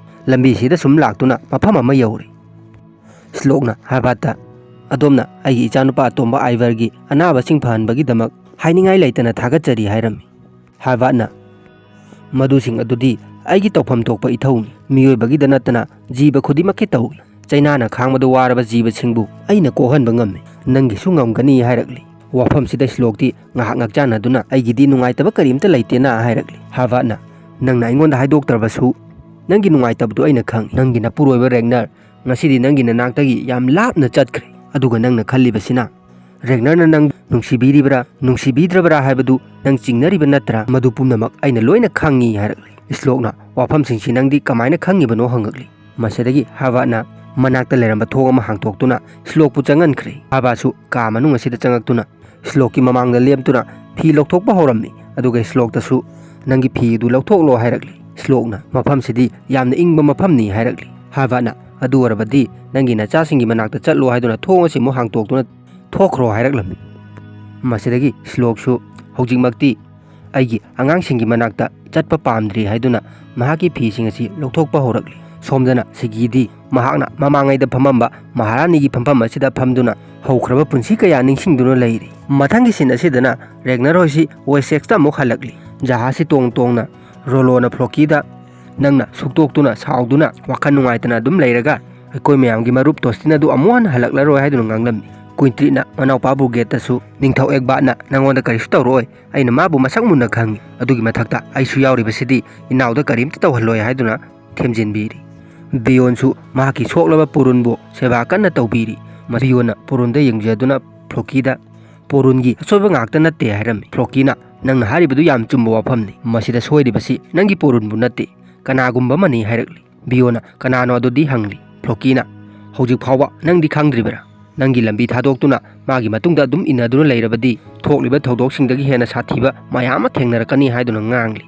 ꯂꯝꯕꯤꯁꯤꯗ ꯁꯨꯝ ꯂꯥꯛꯇꯨꯅ ꯃꯐꯝ ꯑꯃ ꯌꯧꯔꯦ꯫ ꯁ꯭ꯂꯣꯛꯅ ꯍꯥꯔꯕꯥꯔꯠꯇ, "ꯑꯗꯣꯝꯅ ꯑꯩꯒꯤ ꯏꯆꯥꯅꯨꯄꯥ ꯑꯇꯣꯝꯕ ꯑꯥꯏꯚꯔꯒꯤ ꯑꯅꯥꯕꯁꯤꯡ ꯐꯍꯟꯕꯒꯤꯗꯃꯛ ꯍꯥꯏꯅꯤꯡꯉꯥꯏ ꯂꯩꯇꯅ ꯊꯥꯒꯠꯆꯔꯤ" ꯍꯥꯏꯔꯝꯃꯤ꯫ ꯍꯥꯔꯕꯥꯔꯠꯅ, "ꯃꯗꯨꯁꯤꯡ ꯑꯗꯨꯗꯤ ꯑꯩꯒꯤ ꯇꯧꯐꯝ ꯊꯣꯛꯄ ꯏꯊꯧꯅꯤ꯫ ꯃꯤꯑꯣꯏꯕꯒꯤꯗ ꯅꯠꯇꯅ ꯖꯤꯕ ꯈꯨꯗꯤꯡꯃꯛꯀꯤ ꯇꯧꯏ꯫ ꯆꯩꯅꯥꯅ ꯈꯥꯡꯕꯗ ꯋꯥꯔꯕ ꯖꯤꯕꯁꯤꯡꯕꯨ ꯑꯩꯅ ꯀꯣꯛꯍꯟꯕ ꯉꯝꯃꯤ꯫ ꯅꯪꯒꯤꯁꯨ ꯉꯝꯒꯅꯤ" ꯍꯥꯏꯔꯛꯂꯤ꯫ ꯋꯥꯐꯝꯁꯤꯗ ꯁ꯭ꯂꯣꯛꯇꯤ ꯉꯥꯏꯍꯥꯛ ꯉꯛꯆꯥꯟꯅꯗꯨꯅ, "ꯑꯩꯒꯤꯗꯤ ꯅꯨꯡꯉꯥꯏꯇꯕ ꯀꯔꯤꯝꯇ ꯂꯩꯇꯦꯅ" ꯍꯥꯏꯔꯛꯂꯤ꯫ ꯍꯥꯔꯕꯥꯔꯠꯅ, "ꯅꯪꯅ ꯑꯩꯉꯣꯟꯗ ꯍꯥꯏꯗꯣꯛꯇ꯭ꯔꯕꯁꯨ ꯅꯪꯒꯤ ꯅꯨꯡꯉꯥꯏꯇꯕꯗꯨ ꯑꯩꯅ ꯈꯪꯏ꯫ ꯅꯪꯒꯤ ꯅꯄꯨꯔꯣꯏꯕ ꯔꯦꯒꯅꯔ ꯉꯁꯤꯗꯤ ꯅꯪꯒꯤ ꯅꯅꯥꯛꯇꯒꯤ ꯌꯥꯝ ꯂꯥꯞꯅ ꯆꯠꯈ꯭ꯔꯦ꯫ ꯑꯗꯨꯒ ꯅꯪꯅ ꯈꯜꯂꯤꯕꯁꯤꯅ ꯔꯦꯒꯅꯔꯅ ꯅꯪ ꯅꯨꯡꯁꯤꯕꯤꯔꯤꯕ꯭ꯔꯥ, ꯅꯨꯡꯁꯤꯕꯤꯗ꯭ꯔꯕ꯭ꯔꯥ ꯍꯥꯏꯕꯗꯨ ꯅꯪ ꯆꯤꯡꯅꯔꯤꯕ ꯅꯠꯇ꯭ꯔꯥ? ꯃꯗꯨ ꯄꯨꯝꯅꯃꯛ ꯑꯩꯅ ꯂꯣꯏꯅ ꯈꯪꯉꯤ" ꯍꯥꯏꯔꯛꯂꯤ꯫ ꯁ꯭ꯂꯣꯛꯅ ꯋꯥꯐꯝꯁꯤꯡꯁꯤ ꯅꯪꯗꯤ ꯀꯃꯥꯏꯅ ꯈꯪꯉꯤꯕꯅꯣ ꯍꯪꯉꯛꯂꯤ꯫ ꯃꯁꯤꯗꯒꯤ ꯍꯥꯔꯕꯥꯔꯠꯅ ꯃꯅꯥꯛꯇ ꯂꯩꯔꯝꯕ ꯊꯣꯡ ꯑꯃ ꯍꯥꯡꯇꯣꯛꯇꯨꯅ ꯁ꯭ꯂꯣꯛꯄꯨ ꯆꯪꯍꯟꯈ꯭ꯔꯦ꯫ ꯍꯥꯔꯕꯥꯔꯠꯁꯨ ꯀꯥ ꯃꯅꯨꯡ ꯑꯁꯤꯗ ꯆꯪꯉꯛꯇꯨꯅ ꯁ꯭ꯂꯣꯛꯀꯤ ꯃꯃꯥꯡꯗ ꯂꯦꯞꯇꯨꯅ ꯐꯤ ꯂꯧꯊꯣꯛꯄ ꯍꯧꯔꯝꯃꯤ꯫ ꯑꯗꯨꯒ ꯁ꯭ꯂꯣꯛꯇꯁꯨ "ꯅꯪꯒꯤ ꯐꯤ ꯑꯗꯨ ꯂꯧꯊꯣꯛꯂꯣ" ꯍꯥꯏꯔꯛꯂꯤ꯫ ꯁ꯭ꯂꯣꯛꯅ ꯃꯐꯝꯁꯤꯗꯤ ꯌꯥꯝꯅ ꯏꯪꯕ ꯃꯐꯝꯅꯤ ꯍꯥꯏꯔꯛꯂꯤ꯫ ꯍꯥꯔꯕꯥꯔꯠꯅ, "ꯑꯗꯨ ꯑꯣꯏꯔꯕꯗꯤ ꯅꯪꯒꯤ ꯅꯆꯥꯁꯤꯡꯒꯤ ꯃꯅꯥꯛꯇ ꯆꯠꯂꯣ" ꯍꯥꯏꯗꯨꯅ ꯊꯣꯡ ꯑꯁꯤ ꯑꯃꯨꯛ ꯍꯥꯡꯇꯣꯛꯇꯨꯅ ꯊꯣꯛꯈ꯭ꯔꯣ ꯍꯥꯏꯔꯛꯂꯝꯃꯤ꯫ ꯃꯁꯤꯗꯒꯤ ꯁ꯭ꯂꯣꯛꯁꯨ ꯍꯧꯖꯤꯛꯃꯛꯇꯤ ꯑꯩꯒꯤ ꯑꯉꯥꯡꯁꯤꯡꯒꯤ ꯃꯅꯥꯛꯇ ꯆꯠꯄ ꯄꯥꯝꯗ꯭ꯔꯤ ꯍꯥꯏꯗꯨꯅ ꯃꯍꯥꯛꯀꯤ ꯐꯤꯁꯤꯡ ꯑꯁꯤ ꯂꯧꯊꯣꯛꯄ ꯍꯧꯔꯛꯂꯤ꯫ ꯁꯣꯝꯗꯅ ꯁꯤꯒꯤꯗꯤ ꯃꯍꯥꯛꯅ ꯃꯃꯥꯡꯉꯩꯗ ꯐꯝꯃꯝꯕ ꯃꯍꯥꯔꯥꯅꯤꯒꯤ ꯐꯝꯐꯝ ꯑꯁꯤꯗ ꯐꯝꯗꯨꯅ ꯍꯧꯈ꯭ꯔꯕ ꯄꯨꯟꯁꯤ ꯀꯌꯥ ꯅꯤꯡꯁꯤꯡꯗꯨꯅ ꯂꯩꯔꯤ꯫ ꯃꯊꯪꯒꯤ ꯁꯤꯟ ꯑꯁꯤꯗꯅ ꯔꯦꯒꯅꯔ ꯍꯣꯏꯁꯤ ꯋꯦꯁꯦꯛꯁꯇ ꯑꯃꯨꯛ ꯍꯜꯂꯛꯂꯤ꯫ ꯖꯍꯥꯖꯁꯤ ꯇꯣꯡ ꯇꯣꯡꯅ ꯔꯣꯂꯣꯅ ꯐ꯭ꯂꯣꯀꯤꯗ, "ꯅꯪꯅ ꯁꯨꯛꯇꯣꯛꯇꯨꯅ ꯁꯥꯎꯗꯨꯅ ꯋꯥꯈꯜ ꯅꯨꯡꯉꯥꯏꯇꯅ ꯑꯗꯨꯝ ꯂꯩꯔꯒ ꯑꯩꯈꯣꯏ ꯃꯌꯥꯝꯒꯤ ꯃꯔꯨꯞ ꯇꯣꯁꯇꯤꯟ ꯑꯗꯨ ꯑꯃꯨꯛ ꯍꯟꯅ ꯍꯜꯂꯛꯂꯔꯣꯏ" ꯍꯥꯏꯗꯨꯅ ꯉꯥꯡꯂꯝꯃꯤ꯫ ꯀꯨꯏꯟꯇ꯭ꯔꯤꯠꯅ ꯃꯅꯥꯎꯄꯥ ꯕꯨꯔꯒꯦꯠꯇꯁꯨ, "ꯅꯤꯡꯊꯧ ꯑꯦꯒꯕꯥꯠꯅ ꯅꯪꯉꯣꯟꯗ ꯀꯔꯤꯁꯨ ꯇꯧꯔꯛꯑꯣꯏ, ꯑꯩꯅ ꯃꯥꯕꯨ ꯃꯁꯛ ꯃꯨꯟꯅ ꯈꯪꯏ꯫ ꯑꯗꯨꯒꯤ ꯃꯊꯛꯇ ꯑꯩꯁꯨ ꯌꯥꯎꯔꯤꯕꯁꯤꯗꯤ ꯏꯅꯥꯎꯗ ꯀꯔꯤꯝꯇ ꯇꯧꯍꯜꯂꯣꯏ" ꯍꯥꯏꯗꯨꯅ ꯊꯦꯝꯖꯤꯟꯕꯤꯔꯤ꯫ ꯕꯤꯌꯣꯟꯁꯨ ꯃꯍꯥꯛꯀꯤ ꯁꯣꯛꯂꯕ ꯄꯨꯔꯨꯟꯕꯨ ꯁꯦꯕꯥ ꯀꯟꯅ ꯇꯧꯕꯤꯔꯤ꯫ ꯕꯤꯌꯣꯟꯅ ꯄꯨꯔꯨꯟꯗ ꯌꯦꯡꯖꯗꯨꯅ ꯐ꯭ꯂꯣꯀꯤꯗ, "ꯄꯨꯔꯨꯟꯒꯤ ꯑꯁꯣꯏꯕ ꯉꯥꯛꯇ ꯅꯠꯇꯦ" ꯍꯥꯏꯔꯝꯃꯤ꯫ ꯐ꯭ꯂꯣꯀꯤꯅ, "ꯅꯪꯅ ꯍꯥꯏꯔꯤꯕꯗꯨ ꯌꯥꯝ ꯆꯨꯝꯕ ꯋꯥꯐꯝꯅꯤ꯫ ꯃꯁꯤꯗ ꯁꯣꯏꯔꯤꯕꯁꯤ ꯅꯪꯒꯤ ꯄꯨꯔꯨꯟꯕꯨ ꯅꯠꯇꯦ, ꯀꯅꯥꯒꯨꯝꯕ ꯑꯃꯅꯤ" ꯍꯥꯏꯔꯛꯂꯤ꯫ ꯕꯤꯌꯣꯟꯅ, "ꯀꯅꯥꯅꯣ ꯑꯗꯨꯗꯤ?" ꯍꯪꯂꯤ꯫ ꯐ꯭ꯂꯣꯀꯤꯅ, "ꯍꯧꯖꯤꯛ ꯐꯥꯎꯕ ꯅꯪꯗꯤ ꯈꯪꯗ꯭ꯔꯤꯕꯔꯥ? ꯅꯪꯒꯤ ꯂꯝꯕꯤ ꯊꯥꯗꯣꯛꯇꯨꯅ ꯃꯥꯒꯤ ꯃꯇꯨꯡꯗ ꯑꯗꯨꯝ ꯏꯟꯅꯗꯨꯅ ꯂꯩꯔꯕꯗꯤ ꯊꯣꯛꯂꯤꯕ ꯊꯧꯗꯣꯛꯁꯤꯡꯗꯒꯤ ꯍꯦꯟꯅ ꯁꯥꯊꯤꯕ ꯃꯌꯥꯝ ꯑꯃ ꯊꯦꯡꯅꯔꯛꯀꯅꯤ ꯍꯥꯏꯗꯨꯅ ꯉꯥꯡꯂꯤ꯫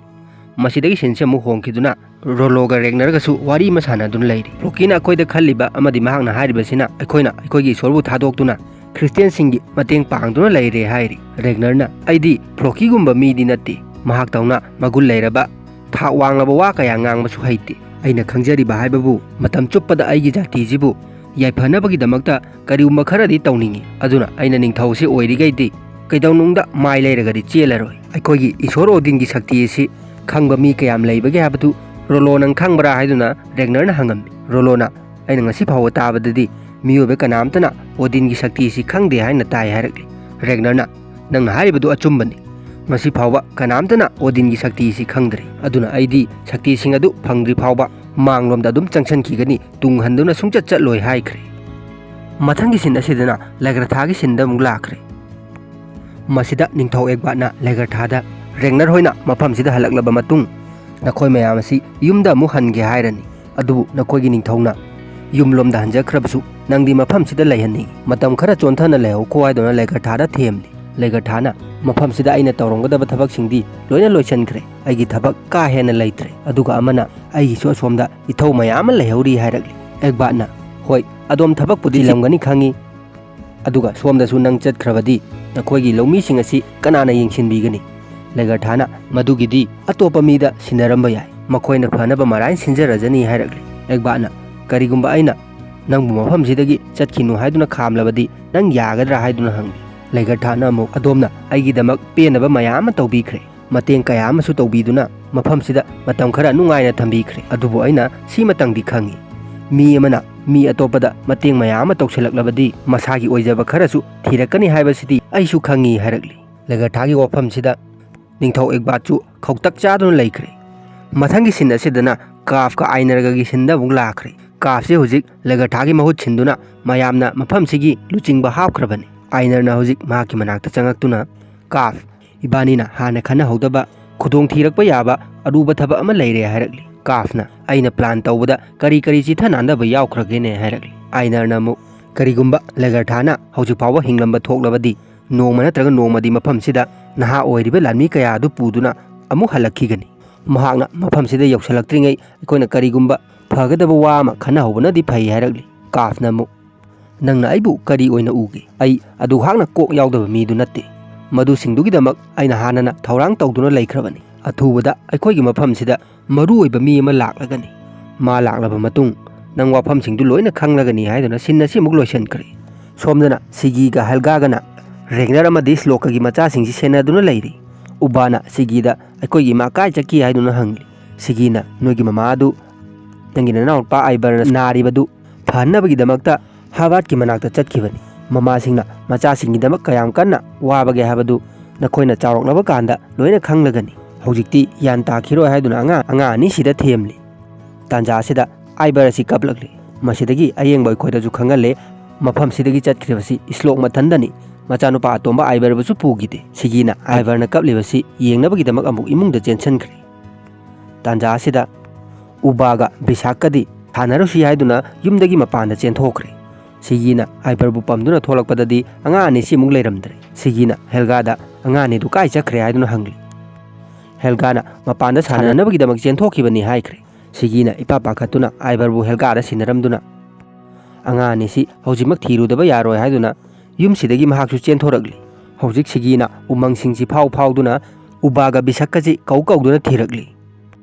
ꯃꯁꯤꯗꯒꯤ ꯁꯤꯟꯁꯦ ꯑꯃꯨꯛ ꯍꯣꯡꯈꯤꯗꯨꯅ ꯔꯣꯂꯣꯒ ꯔꯦꯒꯅꯔꯒꯁꯨ ꯋꯥꯔꯤ ꯑꯃ ꯁꯥꯟꯅꯗꯨꯅ ꯂꯩꯔꯤ꯫ ꯐ꯭ꯂꯣꯀꯤꯅ ꯑꯩꯈꯣꯏꯗ ꯈꯜꯂꯤꯕ ꯑꯃꯗꯤ ꯃꯍꯥꯛꯅ ꯍꯥꯏꯔꯤꯕꯁꯤꯅ ꯑꯩꯈꯣꯏꯅ ꯑꯩꯈꯣꯏꯒꯤ ꯏꯁꯣꯔꯕꯨ ꯊꯥꯗꯣꯛꯇꯨꯅ ꯈ꯭ꯔꯤꯁꯇꯤꯌꯥꯟꯁꯤꯡꯒꯤ ꯃꯇꯦꯡ ꯄꯥꯡꯗꯨꯅ ꯂꯩꯔꯦ ꯍꯥꯏꯔꯤ꯫ ꯔꯦꯒꯅꯔꯅ ꯑꯩꯗꯤ ꯐ꯭ꯂꯣꯀꯤꯒꯨꯝꯕ ꯃꯤꯗꯤ ꯅꯠꯇꯦ, ꯃꯍꯥꯛꯇꯧꯅ ꯃꯒꯨꯟ ꯂꯩꯔꯕ ꯊꯥꯛ ꯋꯥꯡꯂꯕ ꯋꯥ ꯀꯌꯥ ꯉꯥꯡꯕꯁꯨ ꯍꯩꯇꯦ꯫ ꯑꯩꯅ ꯈꯪꯖꯔꯤꯕ ꯍꯥꯏꯕꯕꯨ ꯃꯇꯝ ꯆꯨꯞꯄꯗ ꯑꯩꯒꯤ ꯖꯥꯇꯤꯁꯤꯕꯨ ꯌꯥꯏꯐꯅꯕꯒꯤꯗꯃꯛꯇ ꯀꯔꯤꯒꯨꯝꯕ ꯈꯔꯗꯤ ꯇꯧꯅꯤꯡꯏ꯫ ꯑꯗꯨꯅ ꯑꯩꯅ ꯅꯤꯡꯊꯧꯁꯤ ꯑꯣꯏꯔꯤꯈꯩꯗꯤ ꯀꯩꯗꯧꯅꯨꯡꯗ ꯃꯥꯏ ꯂꯩꯔꯒꯗꯤ ꯆꯦꯜꯂꯔꯣꯏ꯫ ꯑꯩꯈꯣꯏꯒꯤ ꯏꯁꯣꯔ ꯑꯣꯗꯤꯟꯒꯤ ꯁꯛꯇꯤ ꯑꯁꯤ ꯈꯪꯕ ꯃꯤ ꯀꯌꯥꯝ ꯂꯩꯕꯒꯦ ꯍꯥꯏꯕꯗꯨ ꯔꯣꯂꯣ ꯅꯪ ꯈꯪꯕ꯭ꯔꯥ ꯍꯥꯏꯗꯨꯅ ꯔꯦꯒꯅꯔꯅ ꯍꯪꯉꯝꯃꯤ꯫ ꯔꯣꯂꯣꯅ ꯑꯩꯅ ꯉꯁꯤ ꯐꯥꯎꯕ ꯇꯥꯕꯗꯗꯤ ꯃꯤꯑꯣꯏꯕ ꯀꯅꯥꯝꯇꯅ ꯑꯣꯗꯤꯟꯒꯤ ꯁꯛꯇꯤ ꯑꯁꯤ ꯈꯪꯗꯦ ꯍꯥꯏꯅ ꯇꯥꯏ ꯍꯥꯏꯔꯛꯂꯤ꯫ ꯔꯦꯒꯅꯔꯅ ꯅꯪꯅ ꯍꯥꯏꯔꯤꯕꯗꯨ ꯑꯆꯨꯝꯕꯅꯤ꯫ ꯉꯁꯤ ꯐꯥꯎꯕ ꯀꯅꯥꯝꯇꯅ ꯑꯣꯗꯤꯟꯒꯤ ꯁꯛꯇꯤ ꯑꯁꯤ ꯈꯪꯗ꯭ꯔꯤ꯫ ꯑꯗꯨꯅ ꯑꯩꯗꯤ ꯁꯛꯇꯤꯁꯤꯡ ꯑꯗꯨ ꯐꯪꯗ꯭ꯔꯤ ꯐꯥꯎꯕ ꯃꯥꯡꯂꯣꯝꯗ ꯑꯗꯨꯝ ꯆꯪꯁꯤꯟꯈꯤꯒꯅꯤ, ꯇꯨꯡ ꯍꯟꯗꯨꯅ ꯁꯨꯡꯆꯠ ꯆꯠꯂꯣꯏ ꯍꯥꯏꯈ꯭ꯔꯦ꯫ ꯃꯊꯪꯒꯤ ꯁꯤꯟ ꯑꯁꯤꯗꯅ ꯂꯦꯒ꯭ꯔꯊꯥꯒꯤ ꯁꯤꯟꯗ ꯑꯃꯨꯛ ꯂꯥꯛꯈ꯭ꯔꯦ꯫ ꯃꯁꯤꯗ ꯅꯤꯡꯊꯧ ꯑꯦꯒꯕꯥꯠꯅ ꯂꯦꯒ꯭ꯔꯊꯥꯗ ꯔꯦꯒꯅꯔ ꯍꯣꯏꯅ ꯃꯐꯝꯁꯤꯗ ꯍꯜꯂꯛꯂꯕ ꯃꯇꯨꯡ ꯅꯈꯣꯏ ꯃꯌꯥꯝ ꯑꯁꯤ ꯌꯨꯝꯗ ꯑꯃꯨꯛ ꯍꯟꯒꯦ ꯍꯥꯏꯔꯅꯤ꯫ ꯑꯗꯨꯕꯨ ꯅꯈꯣꯏꯒꯤ ꯅꯤꯡꯊꯧꯅ ꯌꯨꯝꯂꯣꯝꯗ ꯍꯟꯖꯈ꯭ꯔꯕꯁꯨ ꯅꯪꯗꯤ ꯃꯐꯝꯁꯤꯗ ꯂꯩꯍꯟꯅꯤꯡꯏ꯫ ꯃꯇꯝ ꯈꯔ ꯆꯣꯟꯊꯅ ꯂꯩꯍꯧꯀꯣ ꯍꯥꯏꯗꯨꯅ ꯂꯦꯒ꯭ꯔꯊꯥꯗ ꯊꯦꯝꯂꯤ꯫ ꯂꯦꯒ꯭ꯔꯊꯥꯅ ꯃꯐꯝꯁꯤꯗ ꯑꯩꯅ ꯇꯧꯔꯝꯒꯗꯕ ꯊꯕꯛꯁꯤꯡꯗꯤ ꯂꯣꯏꯅ ꯂꯣꯏꯁꯤꯟꯈ꯭ꯔꯦ꯫ ꯑꯩꯒꯤ ꯊꯕꯛ ꯀꯥ ꯍꯦꯟꯅ ꯂꯩꯇ꯭ꯔꯦ꯫ ꯑꯗꯨꯒ ꯑꯃꯅ ꯑꯩꯒꯤꯁꯨ ꯑꯁꯣꯝꯗ ꯏꯊꯧ ꯃꯌꯥꯝ ꯑꯃ ꯂꯩꯍꯧꯔꯤ ꯍꯥꯏꯔꯛꯂꯤ꯫ ꯑꯦꯒꯕꯥꯠꯅ ꯍꯣꯏ, ꯑꯗꯣꯝ ꯊꯕꯛꯄꯨꯗꯤ ꯆꯤꯜꯂꯝꯒꯅꯤ ꯈꯪꯏ, ꯑꯗꯨꯒ ꯁꯣꯝꯗꯁꯨ ꯅꯪ ꯆꯠꯈ꯭ꯔꯕꯗꯤ ꯅꯈꯣꯏꯒꯤ ꯂꯧꯃꯤꯁꯤꯡ ꯑꯁꯤ ꯀꯅꯥꯅ ꯌꯦꯡꯁꯤꯟꯕꯤꯒꯅꯤ? ꯂꯦꯒ꯭ꯔꯊꯥꯅ ꯃꯗꯨꯒꯤꯗꯤ ꯑꯇꯣꯞꯄ ꯃꯤꯗ ꯁꯤꯟꯅꯔꯝꯕ ꯌꯥꯏ, ꯃꯈꯣꯏꯅ ꯐꯅꯕ ꯃꯔꯥꯏꯅ ꯁꯤꯟꯖꯔꯖꯅꯤ ꯍꯥꯏꯔꯛꯂꯤ꯫ ꯑꯦꯒꯕꯥꯠꯅ ꯀꯔꯤꯒꯨꯝꯕ ꯑꯩꯅ ꯅꯪꯕꯨ ꯃꯐꯝꯁꯤꯗꯒꯤ ꯆꯠꯈꯤꯅꯨ ꯍꯥꯏꯗꯨꯅ ꯈꯥꯝꯂꯕꯗꯤ ꯅꯪ ꯌꯥꯒꯗ꯭ꯔꯥ ꯍꯥꯏꯗꯨꯅ ꯍꯪꯂꯤ꯫ ꯂꯦꯒ꯭ꯔꯊꯥꯅ ꯑꯃꯨꯛ ꯑꯗꯣꯝꯅ ꯑꯩꯒꯤꯗꯃꯛ ꯄꯦꯟꯅꯕ ꯃꯌꯥꯝ ꯑꯃ ꯇꯧꯕꯤꯈ꯭ꯔꯦ, ꯃꯇꯦꯡ ꯀꯌꯥ ꯑꯃꯁꯨ ꯇꯧꯕꯤꯗꯨꯅ ꯃꯐꯝꯁꯤꯗ ꯃꯇꯝ ꯈꯔ ꯅꯨꯡꯉꯥꯏꯅ ꯊꯝꯕꯤꯈ꯭ꯔꯦ꯫ ꯑꯗꯨꯕꯨ ꯑꯩꯅ ꯁꯤꯃꯇꯪꯗꯤ ꯈꯪꯏ, ꯃꯤ ꯑꯃꯅ ꯃꯤ ꯑꯇꯣꯞꯄꯗ ꯃꯇꯦꯡ ꯃꯌꯥꯝ ꯑꯃ ꯇꯧꯁꯤꯜꯂꯛꯂꯕꯗꯤ ꯃꯁꯥꯒꯤ ꯑꯣꯏꯖꯕ ꯈꯔꯁꯨ ꯊꯤꯔꯛꯀꯅꯤ ꯍꯥꯏꯕꯁꯤꯗꯤ ꯑꯩꯁꯨ ꯈꯪꯏ ꯍꯥꯏꯔꯛꯂꯤ꯫ ꯂꯦꯒ꯭ꯔꯊꯥꯒꯤ ꯋꯥꯐꯝꯁꯤꯗ ꯅꯤꯡꯊꯧ ꯑꯦꯒꯕꯥꯠꯁꯨ ꯈꯧꯇꯛ ꯆꯥꯗꯨꯅ ꯂꯩꯈ꯭ꯔꯦ꯫ ꯃꯊꯪꯒꯤ ꯁꯤꯟ ꯑꯁꯤꯗꯅ ꯀꯥꯐꯀ ꯑꯥꯏꯅꯔꯒꯒꯤ ꯁꯤꯟꯗ ꯑꯃꯨꯛ ꯂꯥꯛꯈ꯭ꯔꯦ꯫ ꯀꯥꯐꯁꯤ ꯍꯧꯖꯤꯛ ꯂꯦꯒ꯭ꯔꯊꯥꯒꯤ ꯃꯍꯨꯠ ꯁꯤꯟꯗꯨꯅ ꯃꯌꯥꯝꯅ ꯃꯐꯝꯁꯤꯒꯤ ꯂꯨꯆꯤꯡꯕ ꯍꯥꯞꯈ꯭ꯔꯕꯅꯤ꯫ ꯑꯥꯏꯅꯔꯅ ꯍꯧꯖꯤꯛ ꯃꯍꯥꯛꯀꯤ ꯃꯅꯥꯛꯇ ꯆꯪꯉꯛꯇꯨꯅ, "ꯀꯥꯐ, ꯏꯕꯥꯅꯤꯅ ꯍꯥꯟꯅ ꯈꯟꯅꯍꯧꯗꯕ ꯈꯨꯗꯣꯡ ꯊꯤꯔꯛꯄ ꯌꯥꯕ ꯑꯔꯨꯕ ꯊꯕꯛ ꯑꯃ ꯂꯩꯔꯦ" ꯍꯥꯏꯔꯛꯂꯤ꯫ ꯀꯥꯐꯅ, "ꯑꯩꯅ ꯄ꯭ꯂꯥꯟ ꯇꯧꯕꯗ ꯀꯔꯤ ꯀꯔꯤ ꯆꯤꯊ ꯅꯥꯟꯗꯕ ꯌꯥꯎꯈ꯭ꯔꯒꯦꯅꯦ?" ꯍꯥꯏꯔꯛꯂꯤ꯫ ꯑꯥꯏꯅꯔꯅ ꯑꯃꯨꯛ, ꯀꯔꯤꯒꯨꯝꯕ ꯂꯦꯒꯔꯊꯥꯅ ꯍꯧꯖꯤꯛ ꯐꯥꯎꯕ ꯍꯤꯡꯂꯝꯕ ꯊꯣꯛꯂꯕꯗꯤ, ꯅꯣꯡꯃ ꯅꯠꯇ꯭ꯔꯒ ꯅꯣꯡꯃꯗꯤ ꯃꯐꯝꯁꯤꯗ ꯅꯍꯥ ꯑꯣꯏꯔꯤꯕ ꯂꯥꯟꯃꯤ ꯀꯌꯥ ꯑꯗꯨ ꯄꯨꯗꯨꯅ ꯑꯃꯨꯛ ꯍꯜꯂꯛꯈꯤꯒꯅꯤ꯫ ꯃꯍꯥꯛꯅ ꯃꯐꯝꯁꯤꯗ ꯌꯧꯁꯤꯜꯂꯛꯇ꯭ꯔꯤꯉꯩ ꯑꯩꯈꯣꯏꯅ ꯀꯔꯤꯒꯨꯝꯕ ꯐꯒꯗꯕ ꯋꯥ ꯑꯃ ꯈꯟꯅꯍꯧꯕꯅꯗꯤ ꯐꯩ ꯍꯥꯏꯔꯛꯂꯤ꯫ ꯀꯥꯐꯅ ꯑꯃꯨꯛ, "ꯅꯪꯅ ꯑꯩꯕꯨ ꯀꯔꯤ ꯑꯣꯏꯅ ꯎꯒꯦ? ꯑꯩ ꯑꯗꯨꯍꯥꯛꯅ ꯀꯣꯛ ꯌꯥꯎꯗꯕ ꯃꯤꯗꯨ ꯅꯠꯇꯦ꯫ ꯃꯗꯨꯁꯤꯡꯗꯨꯒꯤꯗꯃꯛ ꯑꯩꯅ ꯍꯥꯟꯅꯅ ꯊꯧꯔꯥꯡ ꯇꯧꯗꯨꯅ ꯂꯩꯈ꯭ꯔꯕꯅꯤ꯫ ꯑꯊꯨꯕꯗ ꯑꯩꯈꯣꯏꯒꯤ ꯃꯐꯝꯁꯤꯗ ꯃꯔꯨ ꯑꯣꯏꯕ ꯃꯤ ꯑꯃ ꯂꯥꯛꯂꯒꯅꯤ꯫ ꯃꯥ ꯂꯥꯛꯂꯕ ꯃꯇꯨꯡ ꯅꯪ ꯋꯥꯐꯝꯁꯤꯡꯗꯨ ꯂꯣꯏꯅ ꯈꯪꯂꯒꯅꯤ" ꯍꯥꯏꯗꯨꯅ ꯁꯤꯟ ꯑꯁꯤ ꯑꯃꯨꯛ ꯂꯣꯏꯁꯤꯟꯈ꯭ꯔꯦ꯫ ꯁꯣꯝꯗꯅ ꯁꯤꯒꯤꯒ ꯍꯦꯜꯒꯥꯒꯅ ꯔꯦꯒꯅꯔ ꯑꯃꯗꯤ ꯁ꯭ꯂꯣꯛꯀꯒꯤ ꯃꯆꯥꯁꯤꯡꯁꯤ ꯁꯦꯟꯅꯗꯨꯅ ꯂꯩꯔꯤ꯫ ꯎꯕꯥꯅ ꯁꯤꯒꯤꯗ "ꯑꯩꯈꯣꯏꯒꯤ ꯏꯃꯥ ꯀꯥꯏ ꯆꯠꯈꯤ?" ꯍꯥꯏꯗꯨꯅ ꯍꯪꯂꯤ꯫ ꯁꯤꯒꯤꯅ, "ꯅꯣꯏꯒꯤ ꯃꯃꯥ ꯑꯗꯨ ꯅꯪꯒꯤ ꯅꯅꯥꯎꯅꯨꯄꯥ ꯑꯥꯏꯕꯔꯅ ꯅꯥꯔꯤꯕꯗꯨ ꯐꯍꯟꯅꯕꯒꯤꯗꯃꯛꯇ ꯍꯥꯔꯕꯥꯔꯠꯀꯤ ꯃꯅꯥꯛꯇ ꯆꯠꯈꯤꯕꯅꯤ꯫ ꯃꯃꯥꯁꯤꯡꯅ ꯃꯆꯥꯁꯤꯡꯒꯤꯗꯃꯛ ꯀꯌꯥꯝ ꯀꯟꯅ ꯋꯥꯕꯒꯦ ꯍꯥꯏꯕꯗꯨ ꯅꯈꯣꯏꯅ ꯆꯥꯎꯔꯛꯂꯕ ꯀꯥꯟꯗ ꯂꯣꯏꯅ ꯈꯪꯂꯒꯅꯤ꯫ ꯍꯧꯖꯤꯛꯇꯤ ꯒ꯭ꯌꯥꯟ ꯇꯥꯈꯤꯔꯣꯏ" ꯍꯥꯏꯗꯨꯅ ꯑꯉꯥꯡ, ꯑꯉꯥꯡ ꯑꯅꯤꯁꯤꯗ ꯊꯦꯝꯂꯤ꯫ ꯇꯥꯟꯖꯥ ꯑꯁꯤꯗ ꯑꯥꯏꯕꯔ ꯑꯁꯤ ꯀꯞꯂꯛꯂꯤ꯫ ꯃꯁꯤꯗꯒꯤ ꯑꯌꯦꯡꯕ ꯑꯩꯈꯣꯏꯗꯁꯨ ꯈꯪꯍꯜꯂꯦ, ꯃꯐꯝꯁꯤꯗꯒꯤ ꯆꯠꯈ꯭ꯔꯤꯕꯁꯤ ꯁ꯭ꯂꯣꯛ ꯃꯊꯟꯗꯅꯤ꯫ ꯃꯆꯥꯅꯨꯄꯥ ꯑꯇꯣꯝꯕ ꯑꯥꯏꯕꯔꯕꯨꯁꯨ ꯄꯨꯈꯤꯗꯦ꯫ ꯁꯤꯒꯤꯅ ꯑꯥꯏꯕꯔꯅ ꯀꯞꯂꯤꯕꯁꯤ ꯌꯦꯡꯅꯕꯒꯤꯗꯃꯛ ꯑꯃꯨꯛ ꯏꯃꯨꯡꯗ ꯆꯦꯟꯁꯤꯟꯈ꯭ꯔꯦ꯫ ꯇꯥꯟꯖꯥ ꯑꯁꯤꯗ ꯎꯕꯥꯒ ꯕꯤꯁꯥꯛꯀꯗꯤ ꯁꯥꯟꯅꯔꯨꯁꯤ ꯍꯥꯏꯗꯨꯅ ꯌꯨꯝꯗꯒꯤ ꯃꯄꯥꯟꯗ ꯆꯦꯟꯊꯣꯛꯈ꯭ꯔꯦ꯫ ꯁꯤꯒꯤꯅ ꯑꯥꯏꯕꯔꯕꯨ ꯄꯝꯗꯨꯅ ꯊꯣꯛꯂꯛꯄꯗꯗꯤ ꯑꯉꯥꯡ ꯑꯅꯤꯁꯤ ꯑꯃꯨꯛ ꯂꯩꯔꯝꯗ꯭ꯔꯦ꯫ ꯁꯤꯒꯤꯅ ꯍꯦꯜꯒꯥꯗ "ꯑꯉꯥꯡ ꯑꯅꯤꯗꯨ ꯀꯥꯏ ꯆꯠꯈ꯭ꯔꯦ?" ꯍꯥꯏꯗꯨꯅ ꯍꯪꯂꯤ꯫ ꯍꯦꯜꯒꯥꯅ ꯃꯄꯥꯟꯗ ꯁꯥꯟꯅꯅꯕꯒꯤꯗꯃꯛ ꯆꯦꯟꯊꯣꯛꯈꯤꯕꯅꯤ ꯍꯥꯏꯈ꯭ꯔꯦ꯫ ꯁꯤꯒꯤꯅ ꯏꯄꯥ ꯄꯥꯈꯠꯇꯨꯅ ꯑꯥꯏꯕꯔꯕꯨ ꯍꯦꯜꯒꯥꯗ ꯁꯤꯟꯅꯔꯝꯗꯨꯅ, "ꯑꯉꯥꯡ ꯑꯅꯤꯁꯤ ꯍꯧꯖꯤꯛꯃꯛ ꯊꯤꯔꯨꯗꯕ ꯌꯥꯔꯣꯏ" ꯍꯥꯏꯗꯨꯅ ꯌꯨꯝꯁꯤꯗꯒꯤ ꯃꯍꯥꯛꯁꯨ ꯆꯦꯟꯊꯣꯔꯛꯂꯤ꯫ ꯍꯧꯖꯤꯛ ꯁꯤꯒꯤꯅ ꯎꯃꯪꯁꯤꯡꯁꯤ ꯐꯥꯎ ꯐꯥꯎꯗꯨꯅ ꯎꯕꯥꯒ ꯕꯤꯁꯛꯀꯁꯤ ꯀꯧ ꯀꯧꯗꯨꯅ ꯊꯤꯔꯛꯂꯤ꯫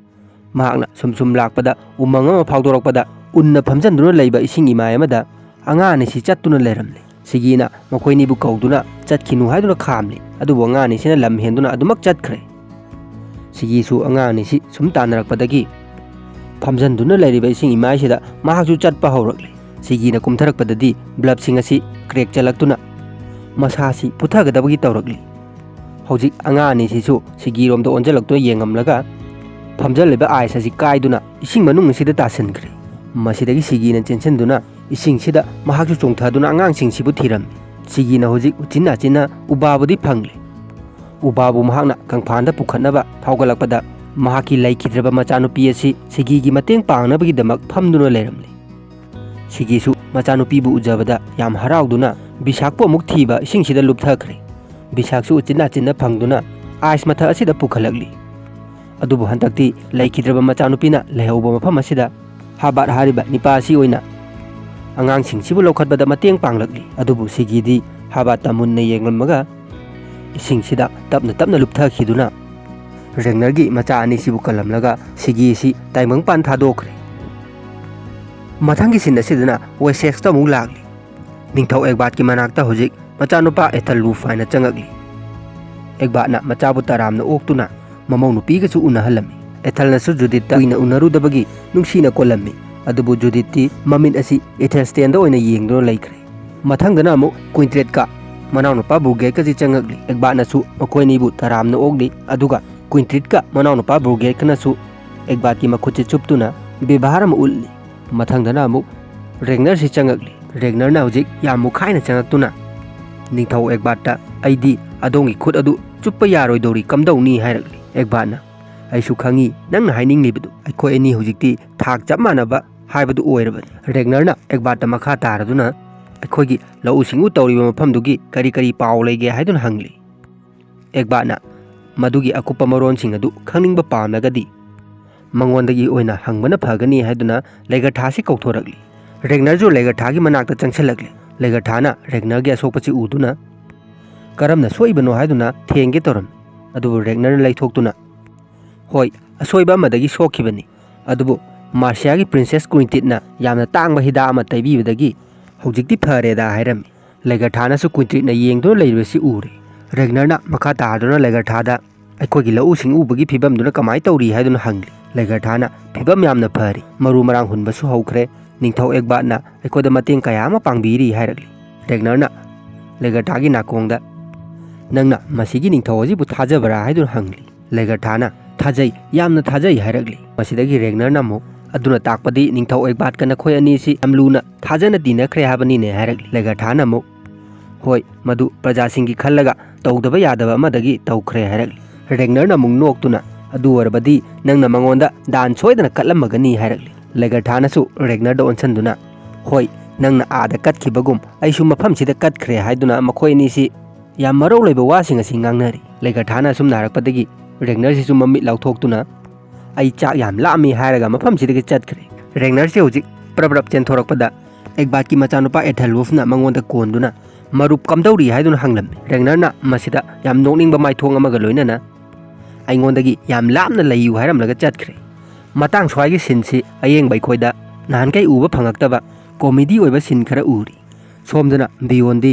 ꯃꯍꯥꯛꯅ ꯁꯨꯝ ꯁꯨꯝ ꯂꯥꯛꯄꯗ ꯎꯃꯪ ꯑꯃ ꯐꯥꯎꯗꯣꯔꯛꯄꯗ ꯎꯟꯅ ꯐꯝꯖꯟꯗꯨꯅ ꯂꯩꯕ ꯏꯁꯤꯡ ꯏꯃꯥꯏ ꯑꯃꯗ ꯑꯉꯥꯡ ꯑꯅꯤꯁꯤ ꯆꯠꯇꯨꯅ ꯂꯩꯔꯝꯂꯦ꯫ ꯁꯤꯒꯤꯅ ꯃꯈꯣꯏꯅꯤꯕꯨ ꯀꯧꯗꯨꯅ ꯆꯠꯈꯤꯅꯨ ꯍꯥꯏꯗꯨꯅ ꯈꯥꯝꯂꯤ꯫ ꯑꯗꯨꯕꯨ ꯑꯉꯥꯡ ꯑꯅꯤꯁꯤꯅ ꯂꯝ ꯍꯦꯟꯗꯨꯅ ꯑꯗꯨꯃꯛ ꯆꯠꯈ꯭ꯔꯦ꯫ ꯁꯤꯒꯤꯁꯨ ꯑꯉꯥꯡ ꯑꯅꯤꯁꯤ ꯁꯨꯝ ꯇꯥꯟꯅꯔꯛꯄꯗꯒꯤ ꯐꯝꯖꯟꯗꯨꯅ ꯂꯩꯔꯤꯕ ꯏꯁꯤꯡ ꯏꯃꯥꯏꯁꯤꯗ ꯃꯍꯥꯛꯁꯨ ꯆꯠꯄ ꯍꯧꯔꯛꯂꯦ꯫ ꯁꯤꯒꯤꯅ ꯀꯨꯝꯊꯔꯛꯄꯗꯗꯤ ꯕ꯭ꯂꯕꯁꯤꯡ ꯑꯁꯤ ꯀ꯭ꯔꯦꯛ ꯆꯠꯂꯛꯇꯨꯅ ꯃꯁꯥꯁꯤ ꯄꯨꯊꯒꯗꯕꯒꯤ ꯇꯧꯔꯛꯂꯤ꯫ ꯍꯧꯖꯤꯛ ꯑꯉꯥꯡ ꯑꯅꯤꯁꯤꯁꯨ ꯁꯤꯒꯤꯔꯣꯝꯗ ꯑꯣꯟꯁꯤꯜꯂꯛꯇꯨꯅ ꯌꯦꯡꯉꯝꯂꯒ ꯐꯝꯖꯜꯂꯤꯕ ꯑꯥꯏꯁ ꯑꯁꯤ ꯀꯥꯏꯗꯨꯅ ꯏꯁꯤꯡ ꯃꯅꯨꯡ ꯑꯁꯤꯗ ꯇꯥꯁꯤꯟꯈ꯭ꯔꯦ꯫ ꯃꯁꯤꯗꯒꯤ ꯁꯤꯒꯤꯅ ꯆꯦꯟꯁꯤꯟꯗꯨꯅ ꯏꯁꯤꯡꯁꯤꯗ ꯃꯍꯥꯛꯁꯨ ꯆꯣꯡꯊꯗꯨꯅ ꯑꯉꯥꯡꯁꯤꯡꯁꯤꯕꯨ ꯊꯤꯔꯝꯃꯤ꯫ ꯁꯤꯒꯤꯅ ꯍꯧꯖꯤꯛ ꯎꯆꯤꯟ ꯅꯥꯆꯤꯟꯅ ꯎꯕꯥꯕꯨꯗꯤ ꯐꯪꯂꯦ꯫ ꯎꯕꯥꯕꯨ ꯃꯍꯥꯛꯅ ꯀꯪꯐꯥꯟꯗ ꯄꯨꯈꯠꯅꯕ ꯊꯧꯒꯠꯂꯛꯄꯗ ꯃꯍꯥꯛꯀꯤ ꯂꯩꯈꯤꯗ꯭ꯔꯕ ꯃꯆꯥꯅꯨꯄꯤ ꯑꯁꯤ ꯁꯤꯒꯤꯒꯤ ꯃꯇꯦꯡ ꯄꯥꯡꯅꯕꯒꯤꯗꯃꯛ ꯐꯝꯗꯨꯅ ꯂꯩꯔꯝꯂꯦ꯫ ꯁꯤꯒꯤꯁꯨ ꯃꯆꯥꯅꯨꯄꯤꯕꯨ ꯎꯖꯕꯗ ꯌꯥꯝ ꯍꯔꯥꯎꯗꯨꯅ ꯕꯤꯁꯥꯛꯄꯨ ꯑꯃꯨꯛ ꯊꯤꯕ ꯏꯁꯤꯡꯁꯤꯗ ꯂꯨꯞꯊꯈ꯭ꯔꯦ꯫ ꯕꯤꯁꯥꯛꯁꯨ ꯎꯆꯤꯟ ꯅꯥꯆꯤꯟꯅ ꯐꯪꯗꯨꯅ ꯑꯥꯏꯁ ꯃꯊꯛ ꯑꯁꯤꯗ ꯄꯨꯈꯠꯂꯛꯂꯤ꯫ ꯑꯗꯨꯕꯨ ꯍꯟꯗꯛꯇꯤ ꯂꯩꯈꯤꯗ꯭ꯔꯕ ꯃꯆꯥꯅꯨꯄꯤꯅ ꯂꯩꯍꯧꯕ ꯃꯐꯝ ꯑꯁꯤꯗ ꯍꯥꯕꯥꯠ ꯍꯥꯏꯔꯤꯕ ꯅꯤꯄꯥ ꯑꯁꯤ ꯑꯣꯏꯅ ꯑꯉꯥꯡꯁꯤꯡꯁꯤꯕꯨ ꯂꯧꯈꯠꯄꯗ ꯃꯇꯦꯡ ꯄꯥꯡꯂꯛꯂꯤ꯫ ꯑꯗꯨꯕꯨ ꯁꯤꯒꯤꯗꯤ ꯍꯥꯕꯥꯠꯇ ꯃꯨꯟꯅ ꯌꯦꯡꯂꯝꯃꯒ ꯏꯁꯤꯡꯁꯤꯗ ꯇꯞꯅ ꯇꯞꯅ ꯂꯨꯞꯊꯈꯤꯗꯨꯅ ꯔꯦꯒꯅꯔꯒꯤ ꯃꯆꯥ ꯑꯅꯤꯁꯤꯕꯨ ꯀꯜꯂꯝꯂꯒ ꯁꯤꯒꯤ ꯑꯁꯤ ꯇꯥꯏꯕꯪꯄꯥꯟ ꯊꯥꯗꯣꯛꯈ꯭ꯔꯦ꯫ ꯃꯊꯪꯒꯤ ꯁꯤꯟ ꯑꯁꯤꯗꯅ ꯋꯦꯁꯦꯛꯁꯇ ꯑꯃꯨꯛ ꯂꯥꯛꯂꯤ꯫ ꯅꯤꯡꯊꯧ ꯑꯦꯒꯕꯥꯠꯀꯤ ꯃꯅꯥꯛꯇ ꯍꯧꯖꯤꯛ ꯃꯆꯥꯅꯨꯄꯥ ꯑꯦꯊꯜ ꯂꯨꯐꯥꯏꯅ ꯆꯪꯉꯛꯂꯤ꯫ ꯑꯦꯒꯕꯥꯠꯅ ꯃꯆꯥꯕꯨ ꯇꯔꯥꯝꯅ ꯑꯣꯛꯇꯨꯅ ꯃꯃꯧ ꯅꯨꯄꯤꯒꯁꯨ ꯎꯅꯍꯜꯂꯝꯃꯤ꯫ ꯑꯦꯊꯜꯅꯁꯨ ꯖꯨꯗꯤꯠꯇ ꯀꯨꯏꯅ ꯎꯅꯔꯨꯗꯕꯒꯤ ꯅꯨꯡꯁꯤꯅ ꯀꯣꯜꯂꯝꯃꯤ꯫ ꯑꯗꯨꯕꯨ ꯖꯨꯗꯤꯠꯇꯤ ꯃꯃꯤꯠ ꯑꯁꯤ ꯏꯊꯦꯜꯁ꯭ꯇꯦꯟꯗ ꯑꯣꯏꯅ ꯌꯦꯡꯗꯨꯅ ꯂꯩꯈ꯭ꯔꯦ꯫ ꯃꯊꯪꯗꯅ ꯑꯃꯨꯛ ꯀ꯭ꯋꯤꯟꯇ꯭ꯔꯦꯠꯀ ꯃꯅꯥꯎꯅꯨꯄꯥ ꯕ꯭ꯔꯨꯒꯦꯠꯀꯁꯤ ꯆꯪꯉꯛꯂꯤ꯫ ꯑꯦꯒꯕꯥꯠꯅꯁꯨ ꯃꯈꯣꯏ ꯑꯅꯤꯕꯨ ꯇꯔꯥꯝꯅ ꯑꯣꯛꯂꯤ꯫ ꯑꯗꯨꯒ ꯀ꯭ꯋꯤꯟꯇ꯭ꯔꯤꯠꯀ ꯃꯅꯥꯎꯅꯨꯄꯥ ꯕ꯭ꯔꯨꯒꯦꯠꯀꯅꯁꯨ ꯑꯦꯒꯕꯥꯠꯀꯤ ꯃꯈꯨꯠꯁꯤ ꯆꯨꯞꯇꯨꯅ ꯕꯦꯕꯥꯔ ꯑꯃ ꯎꯠꯂꯤ꯫ ꯃꯊꯪꯗꯅ ꯑꯃꯨꯛ ꯔꯦꯒꯅꯔꯁꯤ ꯆꯪꯉꯛꯂꯤ꯫ ꯔꯦꯒꯅꯔꯅ ꯍꯧꯖꯤꯛ ꯌꯥꯝ ꯃꯨꯈꯥꯏꯅ ꯆꯪꯉꯛꯇꯨꯅ ꯅꯤꯡꯊꯧ ꯑꯦꯒꯕꯥꯠꯇ, "ꯑꯩꯗꯤ ꯑꯗꯣꯝꯒꯤ ꯈꯨꯠ ꯑꯗꯨ ꯆꯨꯞꯄ ꯌꯥꯔꯣꯏꯗꯧꯔꯤ, ꯀꯝꯗꯧꯅꯤ?" ꯍꯥꯏꯔꯛꯂꯤ꯫ ꯑꯦꯒꯕꯥꯠꯅ, "ꯑꯩꯁꯨ ꯈꯪꯉꯤ ꯅꯪꯅ ꯍꯥꯏꯅꯤꯡꯂꯤꯕꯗꯨ꯫ ꯑꯩꯈꯣꯏ ꯑꯅꯤ ꯍꯧꯖꯤꯛꯇꯤ ꯊꯥꯛ ꯆꯞ ꯃꯥꯟꯅꯕ ꯍꯥꯏꯕꯗꯨ ꯑꯣꯏꯔꯕꯅꯤ꯫" ꯔꯦꯒꯅꯔꯅ ꯑꯦꯒꯕꯥꯠꯇ ꯃꯈꯥ ꯇꯥꯔꯗꯨꯅ, "ꯑꯩꯈꯣꯏꯒꯤ ꯂꯧꯎ ꯁꯤꯡꯎ ꯇꯧꯔꯤꯕ ꯃꯐꯝꯗꯨꯒꯤ ꯀꯔꯤ ꯀꯔꯤ ꯄꯥꯎ ꯂꯩꯒꯦ?" ꯍꯥꯏꯗꯨꯅ ꯍꯪꯂꯤ꯫ ꯑꯦꯒꯕꯥꯠꯅ ꯃꯗꯨꯒꯤ ꯑꯀꯨꯞꯄ ꯃꯔꯣꯟꯁꯤꯡ ꯑꯗꯨ ꯈꯪꯅꯤꯡꯕ ꯄꯥꯝꯂꯒꯗꯤ ꯃꯉꯣꯟꯗꯒꯤ ꯑꯣꯏꯅ ꯍꯪꯕꯅ ꯐꯒꯅꯤ ꯍꯥꯏꯗꯨꯅ ꯂꯩꯒꯔꯊꯥꯁꯤ ꯀꯧꯊꯣꯔꯛꯂꯤ꯫ ꯔꯦꯒꯅꯔꯁꯨ ꯂꯩꯒꯔꯊꯥꯒꯤ ꯃꯅꯥꯛꯇ ꯆꯪꯁꯤꯜꯂꯛꯂꯤ꯫ ꯂꯩꯒꯔꯊꯥꯅ ꯔꯦꯒꯅꯔꯒꯤ ꯑꯁꯣꯛꯄꯁꯤ ꯎꯗꯨꯅ ꯀꯔꯝꯅ ꯁꯣꯛꯏꯕꯅꯣ ꯍꯥꯏꯗꯨꯅ ꯊꯦꯡꯒꯦ ꯇꯧꯔꯝꯃꯤ꯫ ꯑꯗꯨꯕꯨ ꯔꯦꯒꯅꯔꯅ ꯂꯩꯊꯣꯛꯇꯨꯅ, "ꯍꯣꯏ, ꯑꯁꯣꯏꯕ ꯑꯃꯗꯒꯤ ꯁꯣꯛꯈꯤꯕꯅꯤ, ꯑꯗꯨꯕꯨ ꯃꯥꯔꯁꯤꯌꯥꯒꯤ ꯄ꯭ꯔꯤꯟꯁꯦꯁ ꯀ꯭ꯋꯤꯟꯇꯤꯠꯅ ꯌꯥꯝꯅ ꯇꯥꯡꯕ ꯍꯤꯗꯥꯛ ꯑꯃ ꯇꯩꯕꯤꯕꯗꯒꯤ ꯍꯧꯖꯤꯛꯇꯤ ꯐꯔꯦꯗ" ꯍꯥꯏꯔꯝꯃꯤ꯫ ꯂꯩꯒꯔꯊꯥꯅꯁꯨ ꯀ꯭ꯋꯤꯟꯇ꯭ꯔꯤꯠꯅ ꯌꯦꯡꯗꯨꯅ ꯂꯩꯔꯤꯕꯁꯤ ꯎꯔꯦ꯫ ꯔꯦꯒꯅꯔꯅ ꯃꯈꯥ ꯇꯥꯗꯨꯅ ꯂꯩꯒꯔꯊꯥꯗ, "ꯑꯩꯈꯣꯏꯒꯤ ꯂꯧꯎ ꯁꯤꯡꯎꯕꯒꯤ ꯐꯤꯕꯝꯗꯨꯅ ꯀꯃꯥꯏꯅ ꯇꯧꯔꯤ?" ꯍꯥꯏꯗꯨꯅ ꯍꯪꯂꯤ꯫ ꯂꯩꯒꯔꯊꯥꯅ, "ꯐꯤꯕꯝ ꯌꯥꯝꯅ ꯐꯔꯤ, ꯃꯔꯨ ꯃꯔꯥꯡ ꯍꯨꯟꯕꯁꯨ ꯍꯧꯈ꯭ꯔꯦ꯫ ꯅꯤꯡꯊꯧ ꯑꯦꯒꯕꯥꯠꯅ ꯑꯩꯈꯣꯏꯗ ꯃꯇꯦꯡ ꯀꯌꯥ ꯑꯃ ꯄꯥꯡꯕꯤꯔꯤ" ꯍꯥꯏꯔꯛꯂꯤ꯫ ꯔꯦꯒꯅꯔꯅ ꯂꯩꯒꯔꯊꯥꯒꯤ ꯅꯥꯀꯣꯡꯗ, "ꯅꯪꯅ ꯃꯁꯤꯒꯤ ꯅꯤꯡꯊꯧ ꯑꯁꯤꯕꯨ ꯊꯥꯖꯕ꯭ꯔꯥ?" ꯍꯥꯏꯗꯨꯅ ꯍꯪꯂꯤ꯫ ꯂꯩꯒꯔꯊꯥꯅ, "ꯊꯥꯖꯩ, ꯌꯥꯝꯅ ꯊꯥꯖꯩ" ꯍꯥꯏꯔꯛꯂꯤ꯫ ꯃꯁꯤꯗꯒꯤ ꯔꯦꯒꯅꯔꯅ ꯑꯃꯨꯛ, "ꯑꯗꯨꯅ ꯇꯥꯛꯄꯗꯤ ꯅꯤꯡꯊꯧ ꯑꯦꯒꯕꯥꯠꯀ ꯅꯈꯣꯏ ꯑꯅꯤꯁꯤ ꯌꯥꯝ ꯂꯨꯅ ꯊꯥꯖꯅ ꯇꯤꯟꯅꯈ꯭ꯔꯦ ꯍꯥꯏꯕꯅꯤꯅꯦ" ꯍꯥꯏꯔꯛꯂꯤ꯫ ꯂꯩꯒꯔꯊꯥꯅ ꯑꯃꯨꯛ, "ꯍꯣꯏ, ꯃꯗꯨ ꯄ꯭ꯔꯖꯥꯁꯤꯡꯒꯤ ꯈꯜꯂꯒ ꯇꯧꯗꯕ ꯌꯥꯗꯕ ꯑꯃꯗꯒꯤ ꯇꯧꯈ꯭ꯔꯦ" ꯍꯥꯏꯔꯛꯂꯤ꯫ ꯔꯦꯒꯅꯔꯅ ꯑꯃꯨꯛ ꯅꯣꯛꯇꯨꯅ, "ꯑꯗꯨ ꯑꯣꯏꯔꯕꯗꯤ ꯅꯪꯅ ꯃꯉꯣꯟꯗ ꯗꯥꯟ ꯁꯣꯏꯗꯅ ꯀꯠꯂꯝꯃꯒꯅꯤ" ꯍꯥꯏꯔꯛꯂꯤ꯫ ꯂꯩꯒꯔꯊꯥꯅꯁꯨ ꯔꯦꯒꯅꯔꯗ ꯑꯣꯟꯁꯤꯟꯗꯨꯅ, "ꯍꯣꯏ, ꯅꯪꯅ ꯑꯥꯗ ꯀꯠꯈꯤꯕꯒꯨꯝ ꯑꯩꯁꯨ ꯃꯐꯝꯁꯤꯗ ꯀꯠꯈ꯭ꯔꯦ" ꯍꯥꯏꯗꯨꯅ ꯃꯈꯣꯏ ꯑꯅꯤꯁꯤ ꯌꯥꯝ ꯃꯔꯧ ꯂꯩꯕ ꯋꯥꯁꯤꯡ ꯑꯁꯤ ꯉꯥꯡꯅꯔꯤ꯫ ꯂꯩꯒꯔꯊꯥꯅ ꯑꯁꯨꯝꯅ ꯍꯥꯏꯔꯛꯄꯗꯒꯤ ꯔꯦꯒꯅꯔꯁꯤꯁꯨ ꯃꯃꯤꯠ ꯂꯥꯎꯊꯣꯛꯇꯨꯅ "ꯑꯩ ꯆꯥꯛ ꯌꯥꯝ ꯂꯥꯝꯃꯤ" ꯍꯥꯏꯔꯒ ꯃꯐꯝꯁꯤꯗꯒꯤ ꯆꯠꯈ꯭ꯔꯦ꯫ ꯔꯦꯒꯅꯔꯁꯤ ꯍꯧꯖꯤꯛ ꯄ꯭ꯔꯞ ꯄ꯭ꯔꯞ ꯆꯦꯟꯊꯣꯔꯛꯄꯗ ꯑꯦꯒꯕꯥꯠꯀꯤ ꯃꯆꯥꯅꯨꯄꯥ ꯑꯦꯊꯦꯜꯋꯨꯐꯅ ꯃꯉꯣꯟꯗ ꯀꯣꯟꯗꯨꯅ "ꯃꯔꯨꯞ ꯀꯝꯗꯧꯔꯤ?" ꯍꯥꯏꯗꯨꯅ ꯍꯪꯂꯝꯃꯤ꯫ ꯔꯦꯒꯅꯔꯅ ꯃꯁꯤꯗ ꯌꯥꯝ ꯅꯣꯛꯅꯤꯡꯕ ꯃꯥꯏꯊꯣꯡ ꯑꯃꯒ ꯂꯣꯏꯅꯅ "ꯑꯩꯉꯣꯟꯗꯒꯤ ꯌꯥꯝ ꯂꯥꯞꯅ ꯂꯩꯌꯨ" ꯍꯥꯏꯔꯝꯂꯒ ꯆꯠꯈ꯭ꯔꯦ꯫ ꯃꯇꯥꯡ ꯁ꯭ꯋꯥꯏꯒꯤ ꯁꯤꯟꯁꯤ ꯑꯌꯦꯡꯕ ꯑꯩꯈꯣꯏꯗ ꯅꯍꯥꯟꯈꯩ ꯎꯕ ꯐꯪꯉꯛꯇꯕ ꯀꯣꯃꯦꯗꯤ ꯑꯣꯏꯕ ꯁꯤꯟ ꯈꯔ ꯎꯔꯤ꯫ ꯁꯣꯝꯗꯅ ꯕꯤꯌꯣꯟꯗꯤ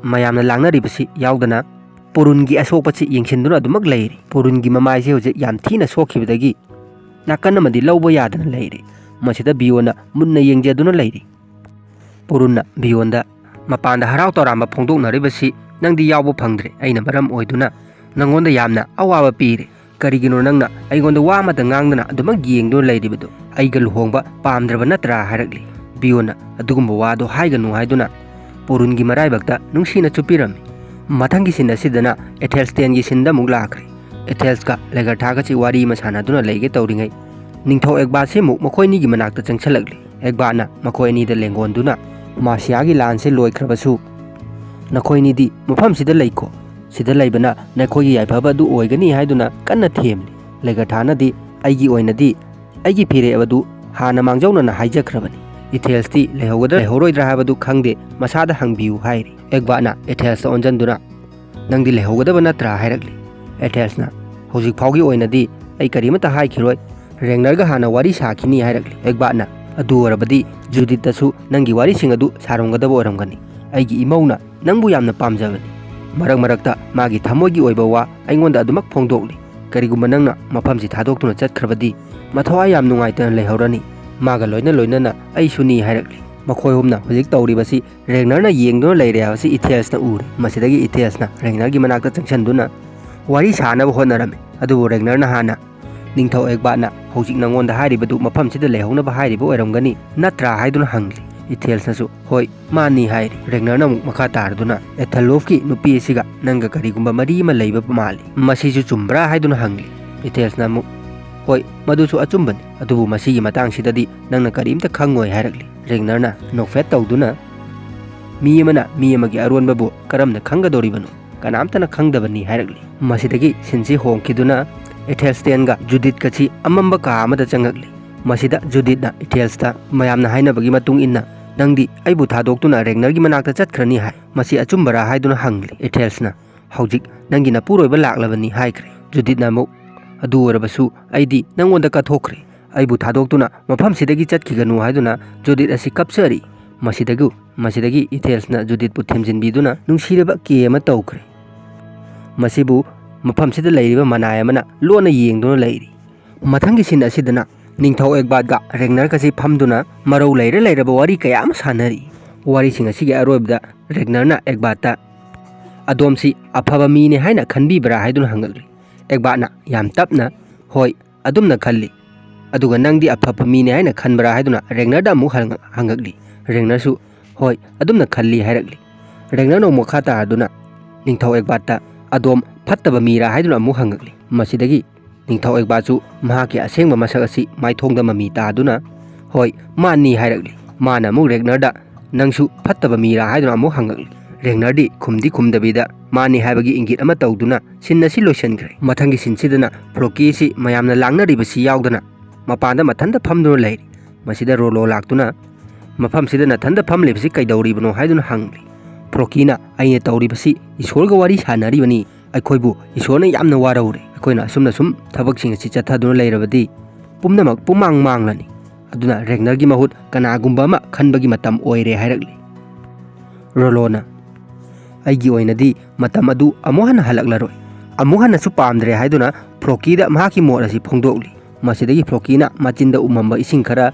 ꯃꯌꯥꯝꯅ ꯂꯥꯡꯅꯔꯤꯕꯁꯤ ꯌꯥꯎꯗꯅ ꯄꯨꯔꯨꯟꯒꯤ ꯑꯁꯣꯛꯄꯁꯤ ꯌꯦꯡꯁꯤꯟꯗꯨꯅ ꯑꯗꯨꯃꯛ ꯂꯩꯔꯤ꯫ ꯄꯨꯔꯨꯟꯒꯤ ꯃꯃꯥꯏꯁꯦ ꯍꯧꯖꯤꯛ ꯌꯥꯝ ꯊꯤꯅ ꯁꯣꯛꯈꯤꯕꯗꯒꯤ ꯅꯥꯀꯟ ꯑꯃꯗꯤ ꯂꯧꯕ ꯌꯥꯗꯅ ꯂꯩꯔꯤ꯫ ꯃꯁꯤꯗ ꯕꯤꯌꯣꯟꯅ ꯃꯨꯟꯅ ꯌꯦꯡꯖꯗꯨꯅ ꯂꯩꯔꯤ꯫ ꯄꯨꯔꯨꯟꯅ ꯕꯤꯌꯣꯟꯗ ꯃꯄꯥꯟꯗ ꯍꯔꯥꯎ ꯇꯧꯔꯥꯝꯕ ꯐꯣꯡꯗꯣꯛꯅꯔꯤꯕꯁꯤ ꯅꯪꯗꯤ ꯌꯥꯎꯕ ꯐꯪꯗ꯭ꯔꯦ, ꯑꯩꯅ ꯃꯔꯝ ꯑꯣꯏꯗꯨꯅ ꯅꯪꯉꯣꯟꯗ ꯌꯥꯝꯅ ꯑꯋꯥꯕ ꯄꯤꯔꯦ꯫ ꯀꯔꯤꯒꯤꯅꯣ ꯅꯪꯅ ꯑꯩꯉꯣꯟꯗ ꯋꯥ ꯑꯃꯇ ꯉꯥꯡꯗꯅ ꯑꯗꯨꯃꯛ ꯌꯦꯡꯗꯨꯅ ꯂꯩꯔꯤꯕꯗꯨ? ꯑꯩꯒ ꯂꯨꯍꯣꯡꯕ ꯄꯥꯝꯗ꯭ꯔꯕ ꯅꯠꯇ꯭ꯔꯥ ꯍꯥꯏꯔꯛꯂꯤ꯫ ꯕꯤꯌꯣꯟꯅ ꯑꯗꯨꯒꯨꯝꯕ ꯋꯥꯗꯣ ꯍꯥꯏꯒꯅꯨ ꯍꯥꯏꯗꯨꯅ ꯄꯨꯔꯨꯟꯒꯤ ꯃꯔꯥꯏꯕꯛꯇ ꯅꯨꯡꯁꯤꯅ ꯆꯨꯞꯄꯤꯔꯝꯃꯤ꯫ ꯃꯊꯪꯒꯤ ꯁꯤꯟ ꯑꯁꯤꯗꯅ ꯑꯦꯊꯦꯜꯁꯇꯦꯟꯒꯤ ꯁꯤꯟꯗ ꯑꯃꯨꯛ ꯂꯥꯛꯈ꯭ꯔꯦ꯫ ꯑꯦꯊꯦꯜꯁꯀ ꯂꯦꯒꯔꯊꯥꯒꯁꯤ ꯋꯥꯔꯤ ꯑꯃ ꯁꯥꯟꯅꯗꯨꯅ ꯂꯩꯒꯦ ꯇꯧꯔꯤꯉꯩ ꯅꯤꯡꯊꯧ ꯑꯦꯒꯕꯥꯠꯁꯤ ꯑꯃꯨꯛ ꯃꯈꯣꯏꯅꯤꯒꯤ ꯃꯅꯥꯛꯇ ꯆꯪꯁꯤꯜꯂꯛꯂꯤ꯫ ꯑꯦꯒꯕꯥꯠꯅ ꯃꯈꯣꯏ ꯑꯅꯤꯗ ꯂꯦꯡꯒꯣꯟꯗꯨꯅ "ꯃꯥꯁꯤꯌꯥꯒꯤ ꯂꯥꯟꯁꯤ ꯂꯣꯏꯈ꯭ꯔꯕꯁꯨ ꯅꯈꯣꯏꯅꯤꯗꯤ ꯃꯐꯝꯁꯤꯗ ꯂꯩꯀꯣ꯫ ꯁꯤꯗ ꯂꯩꯕꯅ ꯅꯈꯣꯏꯒꯤ ꯌꯥꯏꯐꯕ ꯑꯗꯨ ꯑꯣꯏꯒꯅꯤ" ꯍꯥꯏꯗꯨꯅ ꯀꯟꯅ ꯊꯦꯝꯂꯤ꯫ ꯂꯦꯒꯔꯊꯥꯅꯗꯤ "ꯑꯩꯒꯤ ꯑꯣꯏꯅꯗꯤ ꯑꯩꯒꯤ ꯐꯤꯔꯦꯞ ꯑꯗꯨ ꯍꯥꯟꯅ ꯃꯥꯡꯖꯧꯅꯅ ꯍꯥꯏꯖꯈ꯭ꯔꯕꯅꯤ꯫ ꯏꯊꯦꯜꯁꯇꯤ ꯂꯩꯍꯧꯒꯗ꯭ꯔꯥ ꯂꯩꯍꯧꯔꯣꯏꯗ꯭ꯔꯥ ꯍꯥꯏꯕꯗꯨ ꯈꯪꯗꯦ, ꯃꯁꯥꯗ ꯍꯪꯕꯤꯌꯨ" ꯍꯥꯏꯔꯤ꯫ ꯑꯦꯒꯕꯥꯠꯅ ꯑꯦꯊꯦꯜꯁꯇ ꯑꯣꯟꯁꯤꯟꯗꯨꯅ "ꯅꯪꯗꯤ ꯂꯩꯍꯧꯒꯗꯕ ꯅꯠꯇ꯭ꯔꯥ?" ꯍꯥꯏꯔꯛꯂꯤ꯫ ꯑꯦꯊꯦꯜꯁꯅ "ꯍꯧꯖꯤꯛ ꯐꯥꯎꯒꯤ ꯑꯣꯏꯅꯗꯤ ꯑꯩ ꯀꯔꯤꯃꯠꯇ ꯍꯥꯏꯈꯤꯔꯣꯏ, ꯔꯦꯒꯅꯔꯒ ꯍꯥꯟꯅ ꯋꯥꯔꯤ ꯁꯥꯈꯤꯅꯤ" ꯍꯥꯏꯔꯛꯂꯤ꯫ ꯑꯦꯒꯕꯥꯠꯅ "ꯑꯗꯨ ꯑꯣꯏꯔꯕꯗꯤ ꯖꯨꯗꯤꯠꯇꯁꯨ ꯅꯪꯒꯤ ꯋꯥꯔꯤꯁꯤꯡ ꯑꯗꯨ ꯁꯥꯔꯝꯒꯗꯕ ꯑꯣꯏꯔꯝꯒꯅꯤ꯫ ꯑꯩꯒꯤ ꯏꯃꯧꯅ ꯅꯪꯕꯨ ꯌꯥꯝꯅ ꯄꯥꯝꯖꯕꯅꯤ꯫ ꯃꯔꯛ ꯃꯔꯛꯇ ꯃꯥꯒꯤ ꯊꯃꯣꯏꯒꯤ ꯑꯣꯏꯕ ꯋꯥ ꯑꯩꯉꯣꯟꯗ ꯑꯗꯨꯃꯛ ꯐꯣꯡꯗꯣꯛꯂꯤ꯫ ꯀꯔꯤꯒꯨꯝꯕ ꯅꯪꯅ ꯃꯐꯝꯁꯤ ꯊꯥꯗꯣꯛꯇꯨꯅ ꯆꯠꯈ꯭ꯔꯕꯗꯤ ꯃꯊꯋꯥꯏ ꯌꯥꯝ ꯅꯨꯡꯉꯥꯏꯇꯅ ꯂꯩꯍꯧꯔꯅꯤ꯫ ꯃꯥꯒ ꯂꯣꯏꯅ ꯂꯣꯏꯅꯅ ꯑꯩꯁꯨꯅꯤ" ꯍꯥꯏꯔꯛꯂꯤ꯫ ꯃꯈꯣꯏ ꯑꯍꯨꯝꯅ ꯍꯧꯖꯤꯛ ꯇꯧꯔꯤꯕꯁꯤ ꯔꯦꯒꯅꯔꯅ ꯌꯦꯡꯗꯨꯅ ꯂꯩꯔꯦ ꯍꯥꯏꯕꯁꯤ ꯏꯊꯦꯜꯁꯅ ꯎꯔꯦ꯫ ꯃꯁꯤꯗꯒꯤ ꯏꯊꯦꯜꯁꯅ ꯔꯦꯒꯅꯔꯒꯤ ꯃꯅꯥꯛꯇ ꯆꯪꯁꯤꯟꯗꯨꯅ ꯋꯥꯔꯤ ꯁꯥꯅꯕ ꯍꯣꯠꯅꯔꯝꯃꯤ꯫ ꯑꯗꯨꯕꯨ ꯔꯦꯒꯅꯔꯅ ꯍꯥꯟꯅ "ꯅꯤꯡꯊꯧ ꯑꯦꯒꯕꯥꯠꯅ ꯍꯧꯖꯤꯛ ꯅꯉꯣꯟꯗ ꯍꯥꯏꯔꯤꯕꯗꯨ ꯃꯐꯝꯁꯤꯗ ꯂꯩꯍꯧꯅꯕ ꯍꯥꯏꯔꯤꯕ ꯑꯣꯏꯔꯝꯒꯅꯤ ꯅꯠꯇ꯭ꯔꯥ?" ꯍꯥꯏꯗꯨꯅ ꯍꯪꯂꯤ꯫ ꯏꯊꯦꯜꯁꯅꯁꯨ "ꯍꯣꯏ, ꯃꯥꯅꯤ" ꯍꯥꯏꯔꯤ꯫ ꯔꯦꯒꯅꯔꯅ ꯑꯃꯨꯛ ꯃꯈꯥ ꯇꯥꯔꯗꯨꯅ "ꯑꯦꯊꯦꯜꯋꯨꯐꯀꯤ ꯅꯨꯄꯤ ꯑꯁꯤꯒ ꯅꯪꯒ ꯀꯔꯤꯒꯨꯝꯕ ꯃꯔꯤ ꯑꯃ ꯂꯩꯕ ꯃꯥꯜꯂꯤ, ꯃꯁꯤꯁꯨ ꯆꯨꯝꯕ꯭ꯔꯥ?" ꯍꯥꯏꯗꯨꯅ ꯍꯪꯂꯤ꯫ ꯏꯊꯦꯜꯁꯅ ꯑꯃꯨꯛ "ꯍꯣꯏ, ꯃꯗꯨꯁꯨ ꯑꯆꯨꯝꯕꯅꯤ, ꯑꯗꯨꯕꯨ ꯃꯁꯤꯒꯤ ꯃꯇꯥꯡꯁꯤꯗꯗꯤ ꯅꯪꯅ ꯀꯔꯤꯝꯇ ꯈꯪꯉꯣꯏ" ꯍꯥꯏꯔꯛꯂꯤ꯫ ꯔꯦꯒꯅꯔꯅ ꯅꯣꯛꯐꯦꯠ ꯇꯧꯗꯨꯅ, "ꯃꯤ ꯑꯃꯅ ꯃꯤ ꯑꯃꯒꯤ ꯑꯔꯣꯟꯕꯕꯨ ꯀꯔꯝꯅ ꯈꯪꯒꯗꯧꯔꯤꯕꯅꯣ? ꯀꯅꯥꯝꯇꯅ ꯈꯪꯗꯕꯅꯤ" ꯍꯥꯏꯔꯛꯂꯤ꯫ ꯃꯁꯤꯗꯒꯤ ꯁꯤꯟꯁꯤ ꯍꯣꯡꯈꯤꯗꯨꯅ ꯑꯦꯊꯦꯜꯁꯇꯦꯟꯒ ꯖꯨꯗꯤꯠꯀꯁꯤ ꯑꯃꯝꯕ ꯀꯥ ꯑꯃꯗ ꯆꯪꯉꯛꯂꯤ꯫ ꯃꯁꯤꯗ ꯖꯨꯗꯤꯠꯅ ꯑꯦꯊꯦꯜꯁꯇ, "ꯃꯌꯥꯝꯅ ꯍꯥꯏꯅꯕꯒꯤ ꯃꯇꯨꯡ ꯏꯟꯅ ꯅꯪꯗꯤ ꯑꯩꯕꯨ ꯊꯥꯗꯣꯛꯇꯨꯅ ꯔꯦꯒꯅꯔꯒꯤ ꯃꯅꯥꯛꯇ ꯆꯠꯈ꯭ꯔꯅꯤ ꯍꯥꯏ, ꯃꯁꯤ ꯑꯆꯨꯝꯕꯔꯥ?" ꯍꯥꯏꯗꯨꯅ ꯍꯪꯂꯤ꯫ ꯑꯦꯊꯦꯜꯁꯅ, "ꯍꯧꯖꯤꯛ ꯅꯪꯒꯤ ꯅꯄꯨꯔꯣꯏꯕ ꯂꯥꯛꯂꯕꯅꯤ" ꯍꯥꯏꯈ꯭ꯔꯦ꯫ ꯖꯨꯗꯤꯠꯅ ꯑꯃꯨꯛ, "ꯑꯗꯨ ꯑꯣꯏꯔꯕꯁꯨ ꯑꯩꯗꯤ ꯅꯪꯉꯣꯟꯗ ꯀꯠꯊꯣꯛꯈ꯭ꯔꯦ꯫ ꯑꯩꯕꯨ ꯊꯥꯗꯣꯛꯇꯨꯅ ꯃꯐꯝꯁꯤꯗꯒꯤ ꯆꯠꯈꯤꯒꯅꯨ" ꯍꯥꯏꯗꯨꯅ ꯖꯨꯗꯤꯠ ꯑꯁꯤ ꯀꯞꯆꯔꯤ꯫ ꯃꯁꯤꯗꯒꯤ, ꯃꯁꯤꯗꯒꯤ ꯏꯊꯦꯜꯁꯅ ꯖꯨꯗꯤꯠꯄꯨ ꯊꯦꯝꯖꯤꯟꯕꯤꯗꯨꯅ ꯅꯨꯡꯁꯤꯔꯕ ꯀꯦ ꯑꯃ ꯇꯧꯈ꯭ꯔꯦ꯫ ꯃꯁꯤꯕꯨ ꯃꯐꯝꯁꯤꯗ ꯂꯩꯔꯤꯕ ꯃꯅꯥꯏ ꯑꯃꯅ ꯂꯣꯟꯅ ꯌꯦꯡꯗꯨꯅ ꯂꯩꯔꯤ꯫ ꯃꯊꯪꯒꯤ ꯁꯤꯟ ꯑꯁꯤꯗꯅ ꯅꯤꯡꯊꯧ ꯑꯦꯒꯕꯥꯠꯀ ꯔꯦꯒꯅꯔꯒꯁꯤ ꯐꯝꯗꯨꯅ ꯃꯔꯧ ꯂꯩꯔ ꯂꯩꯔꯕ ꯋꯥꯔꯤ ꯀꯌꯥ ꯑꯃ ꯁꯥꯟꯅꯔꯤ꯫ ꯋꯥꯔꯤꯁꯤꯡ ꯑꯁꯤꯒꯤ ꯑꯔꯣꯏꯕꯗ ꯔꯦꯒꯅꯔꯅ ꯑꯦꯒꯕꯥꯠꯇ, "ꯑꯗꯣꯝꯁꯤ ꯑꯐꯕ ꯃꯤꯅꯤ ꯍꯥꯏꯅ ꯈꯟꯕꯤꯕ꯭ꯔꯥ?" ꯍꯥꯏꯗꯨꯅ ꯍꯪꯂꯛꯂꯤ꯫ ꯑꯦꯒꯕꯥꯠꯅ ꯌꯥꯝ ꯇꯞꯅ, "ꯍꯣꯏ, ꯑꯗꯨꯝꯅ ꯈꯜꯂꯤ"꯫ "ꯑꯗꯨꯒ ꯅꯪꯗꯤ ꯑꯐꯕ ꯃꯤꯅꯤ ꯍꯥꯏꯅ ꯈꯟꯕ꯭ꯔꯥ?" ꯍꯥꯏꯗꯨꯅ ꯔꯦꯒꯅꯔꯗ ꯑꯃꯨꯛ ꯍꯪꯉ-, ꯍꯪꯉꯛꯂꯤ꯫ ꯔꯦꯒꯅꯔꯁꯨ, "ꯍꯣꯏ, ꯑꯗꯨꯝꯅ ꯈꯜꯂꯤ" ꯍꯥꯏꯔꯛꯂꯤ꯫ ꯔꯦꯒꯅꯔꯅ ꯑꯃꯨꯛ ꯃꯈꯥ ꯇꯥꯗꯨꯅ ꯅꯤꯡꯊꯧ ꯑꯦꯒꯕꯥꯠꯇ, "ꯑꯗꯣꯝ ꯐꯠꯇꯕ ꯃꯤꯔꯥ?" ꯍꯥꯏꯗꯨꯅ ꯑꯃꯨꯛ ꯍꯪꯉꯛꯂꯤ꯫ ꯃꯁꯤꯗꯒꯤ ꯅꯤꯡꯊꯧ ꯑꯦꯒꯕꯥꯠꯁꯨ ꯃꯍꯥꯛꯀꯤ ꯑꯁꯦꯡꯕ ꯃꯁꯛ ꯑꯁꯤ ꯃꯥꯏꯊꯣꯡꯗ ꯃꯃꯤ ꯇꯥꯗꯨꯅ, "ꯍꯣꯏ, ꯃꯥꯅꯤ" ꯍꯥꯏꯔꯛꯂꯤ꯫ ꯃꯥꯅ ꯑꯃꯨꯛ ꯔꯦꯒꯅꯔꯗ, "ꯅꯪꯁꯨ ꯐꯠꯇꯕ ꯃꯤꯔꯥ?" ꯍꯥꯏꯗꯨꯅ ꯑꯃꯨꯛ ꯍꯪꯉꯛꯂꯤ꯫ ꯔꯦꯒꯅꯔꯗꯤ ꯈꯨꯝꯗꯤ ꯈꯨꯝꯗꯕꯤꯗ ꯃꯥꯅꯤ ꯍꯥꯏꯕꯒꯤ ꯏꯪꯒꯤꯠ ꯑꯃ ꯇꯧꯗꯨꯅ ꯁꯤꯟ ꯑꯁꯤ ꯂꯣꯏꯁꯤꯟꯈ꯭ꯔꯦ꯫ ꯃꯊꯪꯒꯤ ꯁꯤꯟꯁꯤꯗꯅ ꯐ꯭ꯂꯣꯀꯤ ꯑꯁꯤ ꯃꯌꯥꯝꯅ ꯂꯥꯡꯅꯔꯤꯕꯁꯤ ꯌꯥꯎꯗꯅ ꯃꯄꯥꯟꯗ ꯃꯊꯟꯇ ꯐꯝꯗꯨꯅ ꯂꯩꯔꯤ꯫ ꯃꯁꯤꯗ ꯔꯣꯂꯣ ꯂꯥꯛꯇꯨꯅ, "ꯃꯐꯝꯁꯤꯗ ꯅꯊꯟꯇ ꯐꯝꯂꯤꯕꯁꯤ ꯀꯩꯗꯧꯔꯤꯕꯅꯣ?" ꯍꯥꯏꯗꯨꯅ ꯍꯪꯂꯤ꯫ ꯐ꯭ꯂꯣꯀꯤꯅ, "ꯑꯩꯅ ꯇꯧꯔꯤꯕꯁꯤ ꯏꯁꯣꯔꯒ ꯋꯥꯔꯤ ꯁꯥꯟꯅꯔꯤꯕꯅꯤ꯫ ꯑꯩꯈꯣꯏꯕꯨ ꯏꯁꯣꯔꯅ ꯌꯥꯝꯅ ꯋꯥꯔꯧꯔꯦ꯫ ꯑꯩꯈꯣꯏꯅ ꯑꯁꯨꯝꯅ ꯁꯨꯝ ꯊꯕꯛꯁꯤꯡ ꯑꯁꯤ ꯆꯠꯊꯗꯨꯅ ꯂꯩꯔꯕꯗꯤ ꯄꯨꯝꯅꯃꯛ ꯄꯨꯝꯃꯥꯡ ꯃꯥꯡꯂꯅꯤ꯫ ꯑꯗꯨꯅ ꯔꯦꯒꯅꯔꯒꯤ ꯃꯍꯨꯠ ꯀꯅꯥꯒꯨꯝꯕ ꯑꯃ ꯈꯟꯕꯒꯤ ꯃꯇꯝ ꯑꯣꯏꯔꯦ" ꯍꯥꯏꯔꯛꯂꯤ꯫ ꯔꯣꯂꯣꯅ, "ꯑꯩꯒꯤ ꯑꯣꯏꯅꯗꯤ ꯃꯇꯝ ꯑꯗꯨ ꯑꯃꯨꯛ ꯍꯟꯅ ꯍꯜꯂꯛꯂꯔꯣꯏ"꯫ ꯑꯃꯨꯛ ꯍꯟꯅꯁꯨ ꯄꯥꯝꯗ꯭ꯔꯦ ꯍꯥꯏꯗꯨꯅ ꯐ꯭ꯂꯣꯀꯤꯗ ꯃꯍꯥꯛꯀꯤ ꯃꯣꯠ ꯑꯁꯤ ꯐꯣꯡꯗꯣꯛꯂꯤ꯫ ꯃꯁꯤꯗꯒꯤ ꯐ꯭ꯂꯣꯀꯤꯅ ꯃꯆꯤꯟꯗ ꯎꯝꯃꯝꯕ ꯏꯁꯤꯡ ꯈꯔ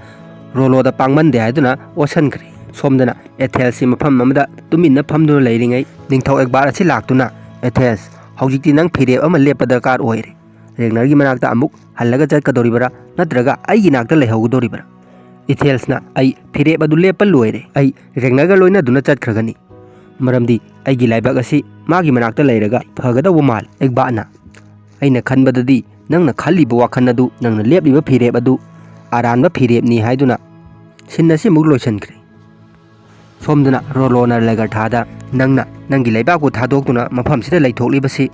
ꯔꯣꯂꯣꯗ ꯄꯥꯡꯃꯟꯗꯦ ꯍꯥꯏꯗꯨꯅ ꯑꯣꯠꯁꯟꯈ꯭ꯔꯦ꯫ ꯁꯣꯝꯗꯅ ꯑꯦꯊꯦꯜꯁꯤ ꯃꯐꯝ ꯑꯃꯗ ꯇꯨꯃꯤꯟꯅ ꯐꯝꯗꯨꯅ ꯂꯩꯔꯤꯉꯩ ꯅꯤꯡꯊꯧ ꯑꯦꯒꯕꯥꯠ ꯑꯁꯤ ꯂꯥꯛꯇꯨꯅ, "ꯑꯦꯊꯦꯜꯁ, ꯍꯧꯖꯤꯛꯇꯤ ꯅꯪ ꯐꯤꯔꯦꯞ ꯑꯃ ꯂꯦꯞꯄ ꯗꯔꯀꯥꯔ ꯑꯣꯏꯔꯦ꯫ ꯔꯦꯒꯅꯔꯒꯤ ꯃꯅꯥꯛꯇ ꯑꯃꯨꯛ ꯍꯜꯂꯒ ꯆꯠꯀꯗꯧꯔꯤꯕꯔꯥ, ꯅꯠꯇ꯭ꯔꯒ ꯑꯩꯒꯤ ꯅꯥꯛꯇ ꯂꯩꯍꯧꯒꯗꯧꯔꯤꯕꯔꯥ?" ꯏꯊꯦꯜꯁꯅ, "ꯑꯩ ꯐꯤꯔꯦꯞ ꯑꯗꯨ ꯂꯦꯞꯄ ꯂꯣꯏꯔꯦ꯫ ꯑꯩ ꯔꯦꯒꯅꯔꯒ ꯂꯣꯏꯅꯗꯨꯅ ꯆꯠꯈ꯭ꯔꯒꯅꯤ꯫ ꯃꯔꯝꯗꯤ ꯑꯩꯒꯤ ꯂꯥꯏꯕꯛ ꯑꯁꯤ ꯃꯥꯒꯤ ꯃꯅꯥꯛꯇ ꯂꯩꯔꯒ ꯐꯒꯗꯧꯕ ꯃꯥꯜꯂꯤ"꯫ ꯑꯦꯒꯕꯥꯠꯅ, "ꯑꯩꯅ ꯈꯟꯕꯗꯗꯤ ꯅꯪꯅ ꯈꯜꯂꯤꯕ ꯋꯥꯈꯜ ꯑꯗꯨ, ꯅꯪꯅ ꯂꯦꯞꯂꯤꯕ ꯐꯤꯔꯦꯞ ꯑꯗꯨ ꯑꯔꯥꯟꯕ ꯐꯤꯔꯦꯞꯅꯤ ꯍꯥꯏꯗꯨꯅ ꯁꯤꯟ ꯑꯁꯤꯃꯨꯛ ꯂꯣꯏꯁꯤꯟꯈ꯭ꯔꯦ꯫ ꯁꯣꯝꯗꯅ ꯔꯣꯂꯣꯅ ꯂꯦꯒꯔꯊꯥꯗ, "ꯅꯪꯅ ꯅꯪꯒꯤ ꯂꯩꯕꯥꯛꯄꯨ ꯊꯥꯗꯣꯛꯇꯨꯅ ꯃꯐꯝꯁꯤꯗ ꯂꯩꯊꯣꯛꯂꯤꯕꯁꯤ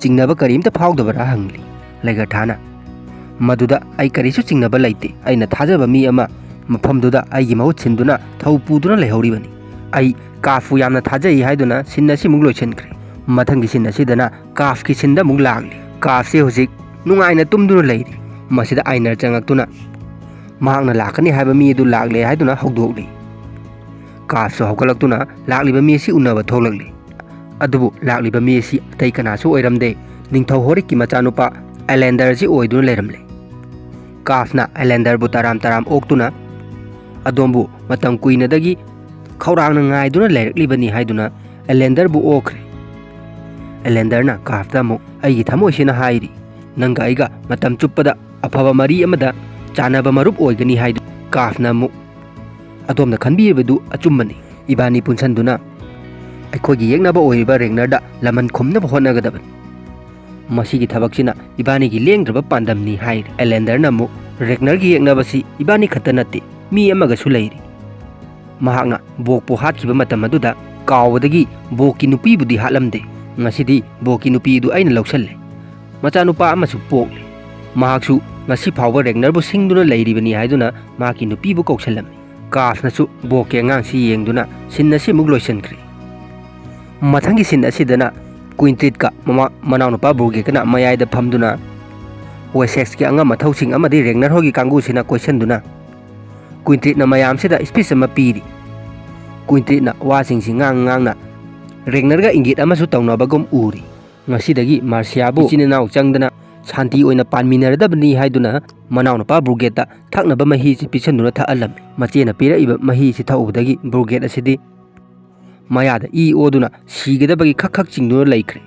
ꯆꯤꯡꯅꯕ ꯀꯔꯤꯝꯇ ꯐꯥꯎꯗꯕꯔꯥ?" ꯍꯪꯂꯤ꯫ ꯂꯦꯒꯔꯊꯥꯅ, "ꯃꯗꯨꯗ ꯑꯩ ꯀꯔꯤꯁꯨ ꯆꯤꯡꯅꯕ ꯂꯩꯇꯦ꯫ ꯑꯩꯅ ꯊꯥꯖꯕ ꯃꯤ ꯑꯃ ꯃꯐꯝꯗꯨꯗ ꯑꯩꯒꯤ ꯃꯍꯨꯠ ꯁꯤꯟꯗꯨꯅ ꯊꯧ ꯄꯨꯗꯨꯅ ꯂꯩꯍꯧꯔꯤꯕꯅꯤ꯫ ꯑꯩ ꯀꯥꯐꯄꯨ ꯌꯥꯝꯅ ꯊꯥꯖꯩ" ꯍꯥꯏꯗꯨꯅ ꯁꯤꯟ ꯑꯁꯤꯃꯨꯛ ꯂꯣꯏꯁꯤꯟꯈ꯭ꯔꯦ꯫ ꯃꯊꯪꯒꯤ ꯁꯤꯟ ꯑꯁꯤꯗꯅ ꯀꯥꯐꯀꯤ ꯁꯤꯟꯗ ꯑꯃꯨꯛ ꯂꯥꯛꯂꯤ꯫ ꯀꯥꯐꯁꯤ ꯍꯧꯖꯤꯛ ꯅꯨꯡꯉꯥꯏꯅ ꯇꯨꯝꯗꯨꯅ ꯂꯩꯔꯤ꯫ ꯃꯁꯤꯗ ꯑꯥꯏꯅꯔ ꯆꯪꯂꯛꯇꯨꯅ ꯃꯍꯥꯛꯅ ꯂꯥꯛꯀꯅꯤ ꯍꯥꯏꯕ ꯃꯤ ꯑꯗꯨ ꯂꯥꯛꯂꯦ ꯍꯥꯏꯗꯨꯅ ꯍꯧꯗꯣꯛꯂꯤ꯫ ꯀꯥꯐꯁꯨ ꯍꯧꯒꯠꯂꯛꯇꯨꯅ ꯂꯥꯛꯂꯤꯕ ꯃꯤ ꯑꯁꯤ ꯎꯅꯕ ꯊꯣꯛꯂꯛꯂꯤ꯫ ꯑꯗꯨꯕꯨ ꯂꯥꯛꯂꯤꯕ ꯃꯤ ꯑꯁꯤ ꯑꯇꯩ ꯀꯅꯥꯁꯨ ꯑꯣꯏꯔꯝꯗꯦ, ꯅꯤꯡꯊꯧ ꯍꯣꯔꯤꯛꯀꯤ ꯃꯆꯥꯅꯨꯄꯥ ꯑꯦꯂꯦꯟꯗꯔ ꯑꯁꯤ ꯑꯣꯏꯗꯨꯅ ꯂꯩꯔꯝꯂꯦ꯫ ꯀꯥꯐꯅ ꯑꯦꯂꯦꯟꯗꯔꯕꯨ ꯇꯔꯥꯝ ꯇꯔꯥꯝ ꯑꯣꯛꯇꯨꯅ ꯑꯗꯣꯝꯕꯨ ꯃꯇꯝ ꯀꯨꯏꯅꯗꯒꯤ ꯈꯧꯔꯥꯡꯅ ꯉꯥꯏꯗꯨꯅ ꯂꯩꯔꯛꯂꯤꯕꯅꯤ ꯍꯥꯏꯗꯨꯅ ꯑꯦꯂꯦꯟꯗꯔꯕꯨ ꯑꯣꯛꯈ꯭ꯔꯦ꯫ ꯑꯦꯂꯦꯟꯗꯔꯅ ꯀꯥꯐꯇ ꯑꯃꯨꯛ, "ꯑꯩꯒꯤ ꯊꯃꯣꯏꯁꯤꯅ ꯍꯥꯏꯔꯤ, ꯅꯪꯒ ꯑꯩꯒ ꯃꯇꯝ ꯆꯨꯞꯄꯗ ꯑꯐꯕ ꯃꯔꯤ ꯑꯃꯗ ꯆꯥꯟꯅꯕ ꯃꯔꯨꯞ ꯑꯣꯏꯒꯅꯤ" ꯍꯥꯏꯗꯨ꯫ ꯀꯥꯐꯅ ꯑꯃꯨꯛ, "ꯑꯗꯣꯝꯅ ꯈꯟꯕꯤꯔꯤꯕꯗꯨ ꯑꯆꯨꯝꯕꯅꯤ꯫ ꯏꯕꯥꯅꯤ ꯄꯨꯟꯁꯟꯗꯨꯅ ꯑꯩꯈꯣꯏꯒꯤ ꯌꯦꯛꯅꯕ ꯑꯣꯏꯔꯤꯕ ꯔꯦꯒꯅꯔꯗ ꯂꯃꯟ ꯈꯨꯝꯅꯕ ꯍꯣꯠꯅꯒꯗꯕꯅꯤ꯫ ꯃꯁꯤꯒꯤ ꯊꯕꯛꯁꯤꯅ ꯏꯕꯥꯅꯤꯒꯤ ꯂꯦꯡꯗ꯭ꯔꯕ ꯄꯥꯟꯗꯝꯅꯤ" ꯍꯥꯏꯔꯤ꯫ ꯑꯦꯂꯦꯟꯗꯔꯅ ꯑꯃꯨꯛ, "ꯔꯦꯒꯅꯔꯒꯤ ꯌꯦꯛꯅꯕꯁꯤ ꯏꯕꯥꯅꯤ ꯈꯛꯇ ꯅꯠꯇꯦ, ꯃꯤ ꯑꯃꯒꯁꯨ ꯂꯩꯔꯤ꯫ ꯃꯍꯥꯛꯅ ꯕꯣꯛꯄꯨ ꯍꯥꯠꯈꯤꯕ ꯃꯇꯝ ꯑꯗꯨꯗ ꯀꯥꯎꯕꯗꯒꯤ ꯕꯣꯛꯀꯤ ꯅꯨꯄꯤꯕꯨꯗꯤ ꯍꯥꯠꯂꯝꯗꯦ꯫ ꯉꯁꯤꯗꯤ ꯕꯣꯛꯀꯤ ꯅꯨꯄꯤ ꯑꯗꯨ ꯑꯩꯅ ꯂꯧꯁꯜꯂꯦ꯫ ꯃꯆꯥꯅꯨꯄꯥ ꯑꯃꯁꯨ ꯄꯣꯛꯂꯦ꯫ ꯃꯍꯥꯛꯁꯨ ꯉꯁꯤ ꯐꯥꯎꯕ ꯔꯦꯒꯅꯔꯕꯨ ꯁꯤꯡꯗꯨꯅ ꯂꯩꯔꯤꯕꯅꯤ" ꯍꯥꯏꯗꯨꯅ ꯃꯍꯥꯛꯀꯤ ꯅꯨꯄꯤꯕꯨ ꯀꯧꯁꯜꯂꯝꯃꯤ꯫ ꯀꯥꯐꯅꯁꯨ ꯕꯣꯛꯀꯤ ꯑꯉꯥꯡꯁꯤ ꯌꯦꯡꯗꯨꯅ ꯁꯤꯟ ꯑꯁꯤꯃꯨꯛ ꯂꯣꯏꯁꯤꯟꯈ꯭ꯔꯦ꯫ ꯃꯊꯪꯒꯤ ꯁꯤꯟ ꯑꯁꯤꯗꯅ ꯀ꯭ꯋꯤꯟꯇ꯭ꯔꯤꯠꯀ ꯃꯃꯥ-, ꯃꯅꯥꯎꯅꯨꯄꯥ ꯕ꯭ꯔꯨꯒꯦꯠꯀꯅ ꯃꯌꯥꯏꯗ ꯐꯝꯗꯨꯅ ꯋꯦꯁꯦꯛꯁꯀꯤ ꯑꯉꯝ ꯑꯊꯧꯁꯤꯡ ꯑꯃꯗꯤ ꯔꯦꯒꯅꯔ ꯍꯣꯏꯒꯤ ꯀꯥꯡꯕꯨꯁꯤꯅ ꯀꯣꯏꯁꯟꯗꯨꯅ ꯀ꯭ꯋꯤꯟꯇ꯭ꯔꯤꯠꯅ ꯃꯌꯥꯝꯁꯤꯗ ꯁ꯭ꯄꯤꯆ ꯑꯃ ꯄꯤꯔꯤ꯫ ꯀ꯭ꯋꯤꯟꯇ꯭ꯔꯤꯠꯅ ꯋꯥꯁꯤꯡꯁꯤ ꯉꯥꯡ ꯉꯥꯡꯅ ꯔꯦꯒꯅꯔꯒ ꯏꯪꯒꯤꯠ ꯑꯃꯁꯨ ꯇꯧꯅꯕꯒꯨꯝ ꯎꯔꯤ꯫ ꯉꯁꯤꯗꯒꯤ ꯃꯥꯔꯁꯤꯌꯥꯕꯨ ꯏꯆꯤꯟ ꯏꯅꯥꯎ ꯆꯪꯗꯅ ꯁꯥꯟꯇꯤ ꯑꯣꯏꯅ ꯄꯥꯟꯃꯤꯟꯅꯔꯗꯕꯅꯤ ꯍꯥꯏꯗꯨꯅ ꯃꯅꯥꯎꯅꯨꯄꯥ ꯕ꯭ꯔꯨꯒꯦꯠꯇ ꯊꯛꯅꯕ ꯃꯍꯤꯁꯤ ꯄꯤꯁꯟꯗꯨꯅ ꯊꯛꯍꯜꯂꯝꯃꯤ꯫ ꯃꯆꯦꯅ ꯄꯤꯔꯛꯏꯕ ꯃꯍꯤꯁꯤ ꯊꯛꯎꯕꯗꯒꯤ ꯕ꯭ꯔꯨꯒꯦꯠ ꯑꯁꯤꯗꯤ ꯃꯌꯥꯗ ꯏ ꯑꯣꯗꯨꯅ ꯁꯤꯒꯗꯕꯒꯤ ꯈꯛ ꯈꯛ ꯆꯤꯡꯗꯨꯅ ꯂꯩꯈ꯭ꯔꯦ꯫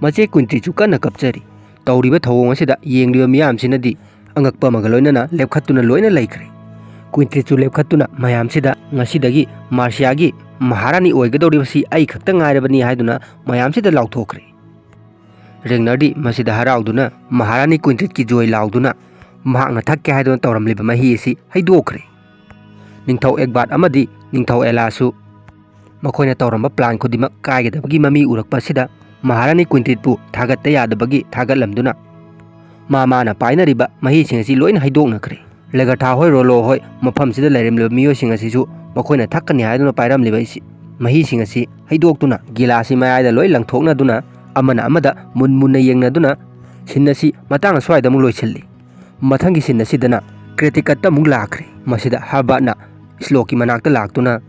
ꯃꯆꯦ ꯀ꯭ꯋꯤꯟꯇ꯭ꯔꯤꯠꯁꯨ ꯀꯟꯅ ꯀꯞꯆꯔꯤ꯫ ꯇꯧꯔꯤꯕ ꯊꯧꯑꯣꯡ ꯑꯁꯤꯗ ꯌꯦꯡꯂꯤꯕ ꯃꯤꯌꯥꯝꯁꯤꯅꯗꯤ ꯑꯉꯛꯄ ꯑꯃꯒ ꯂꯣꯏꯅꯅ ꯂꯦꯞꯈꯠꯇꯨꯅ ꯂꯣꯏꯅ ꯂꯩꯈ꯭ꯔꯦ꯫ ꯀ꯭ꯋꯤꯟꯇ꯭ꯔꯤꯠꯁꯨ ꯂꯦꯞꯈꯠꯇꯨꯅ ꯃꯌꯥꯝꯁꯤꯗ, "ꯉꯁꯤꯗꯒꯤ ꯃꯥꯔꯁꯤꯌꯥꯒꯤ ꯃꯍꯥꯔꯥꯅꯤ ꯑꯣꯏꯒꯗꯧꯔꯤꯕꯁꯤ ꯑꯩ ꯈꯛꯇ ꯉꯥꯏꯔꯕꯅꯤ" ꯍꯥꯏꯗꯨꯅ ꯃꯌꯥꯝꯁꯤꯗ ꯂꯥꯎꯊꯣꯛꯈ꯭ꯔꯦ꯫ ꯔꯦꯒꯅꯔꯗꯤ ꯃꯁꯤꯗ ꯍꯔꯥꯎꯗꯨꯅ ꯃꯍꯥꯔꯥꯅꯤ ꯀ꯭ꯋꯤꯟꯇꯤꯠꯀꯤ ꯖꯣꯏ ꯂꯥꯎꯗꯨꯅ ꯃꯍꯥꯛꯅ ꯊꯛꯀꯦ ꯍꯥꯏꯗꯨꯅ ꯇꯧꯔꯝꯂꯤꯕ ꯃꯍꯤ ꯑꯁꯤ ꯍꯩꯗꯣꯛꯈ꯭ꯔꯦ꯫ ꯅꯤꯡꯊꯧ ꯑꯦꯛꯕꯥꯠ ꯑꯃꯗꯤ ꯅꯤꯡꯊꯧ ꯑꯦꯂꯥꯁꯨ ꯃꯈꯣꯏꯅ ꯇꯧꯔꯝꯕ ꯄ꯭ꯂꯥꯟ ꯈꯨꯗꯤꯡꯃꯛ ꯀꯥꯏꯒꯗꯕꯒꯤ ꯃꯃꯤ ꯎꯔꯛꯄ ꯑꯁꯤꯗ ꯃꯍꯥꯔꯥꯅꯤ ꯀ꯭ꯋꯤꯟꯇꯤꯠꯄꯨ ꯊꯥꯒꯠꯇ ꯌꯥꯗꯕꯒꯤ ꯊꯥꯒꯠꯂꯝꯗꯨꯅ ꯃꯥ ꯃꯥꯅ ꯄꯥꯏꯅꯔꯤꯕ ꯃꯍꯤꯁꯤꯡ ꯑꯁꯤ ꯂꯣꯏꯅ ꯍꯩꯗꯣꯛꯅꯈ꯭ꯔꯦ꯫ ꯂꯦꯒꯔꯊꯥ ꯍꯣꯏ, ꯔꯣꯂꯣ ꯍꯣꯏ, ꯃꯐꯝꯁꯤꯗ ꯂꯩꯔꯝꯂꯤꯕ ꯃꯤꯑꯣꯏꯁꯤꯡ ꯑꯁꯤꯁꯨ ꯃꯈꯣꯏꯅ ꯊꯛꯀꯅꯤ ꯍꯥꯏꯗꯨꯅ ꯄꯥꯏꯔꯝꯂꯤꯕ ꯏꯁꯤ-, ꯃꯍꯤꯁꯤꯡ ꯑꯁꯤ ꯍꯩꯗꯣꯛꯇꯨꯅ ꯒꯤꯂꯥꯁꯁꯤ ꯃꯌꯥꯏꯗ ꯂꯣꯏ ꯂꯪꯊꯣꯛꯅꯗꯨꯅ ꯑꯃꯅ ꯑꯃꯗ ꯃꯨꯟ ꯃꯨꯟꯅ ꯌꯦꯡꯅꯗꯨꯅ ꯁꯤꯟ ꯑꯁꯤ ꯃꯇꯥꯡ ꯑꯁ꯭ꯋꯥꯏꯗ ꯑꯃꯨꯛ ꯂꯣꯏꯁꯤꯜꯂꯤ꯫ ꯃꯊꯪꯒꯤ ꯁꯤꯟ ꯑꯁꯤꯗꯅ ꯀ꯭ꯔꯦꯇꯤꯀꯠꯇ ꯑꯃꯨꯛ ꯂꯥꯛꯈ꯭ꯔꯦ꯫ ꯃꯁꯤꯗ ꯍꯥꯔꯕꯥꯔꯠꯅ ꯏꯁꯂꯣꯛꯀꯤ ꯃꯅꯥꯛꯇ ꯂꯥꯛꯇꯨꯅ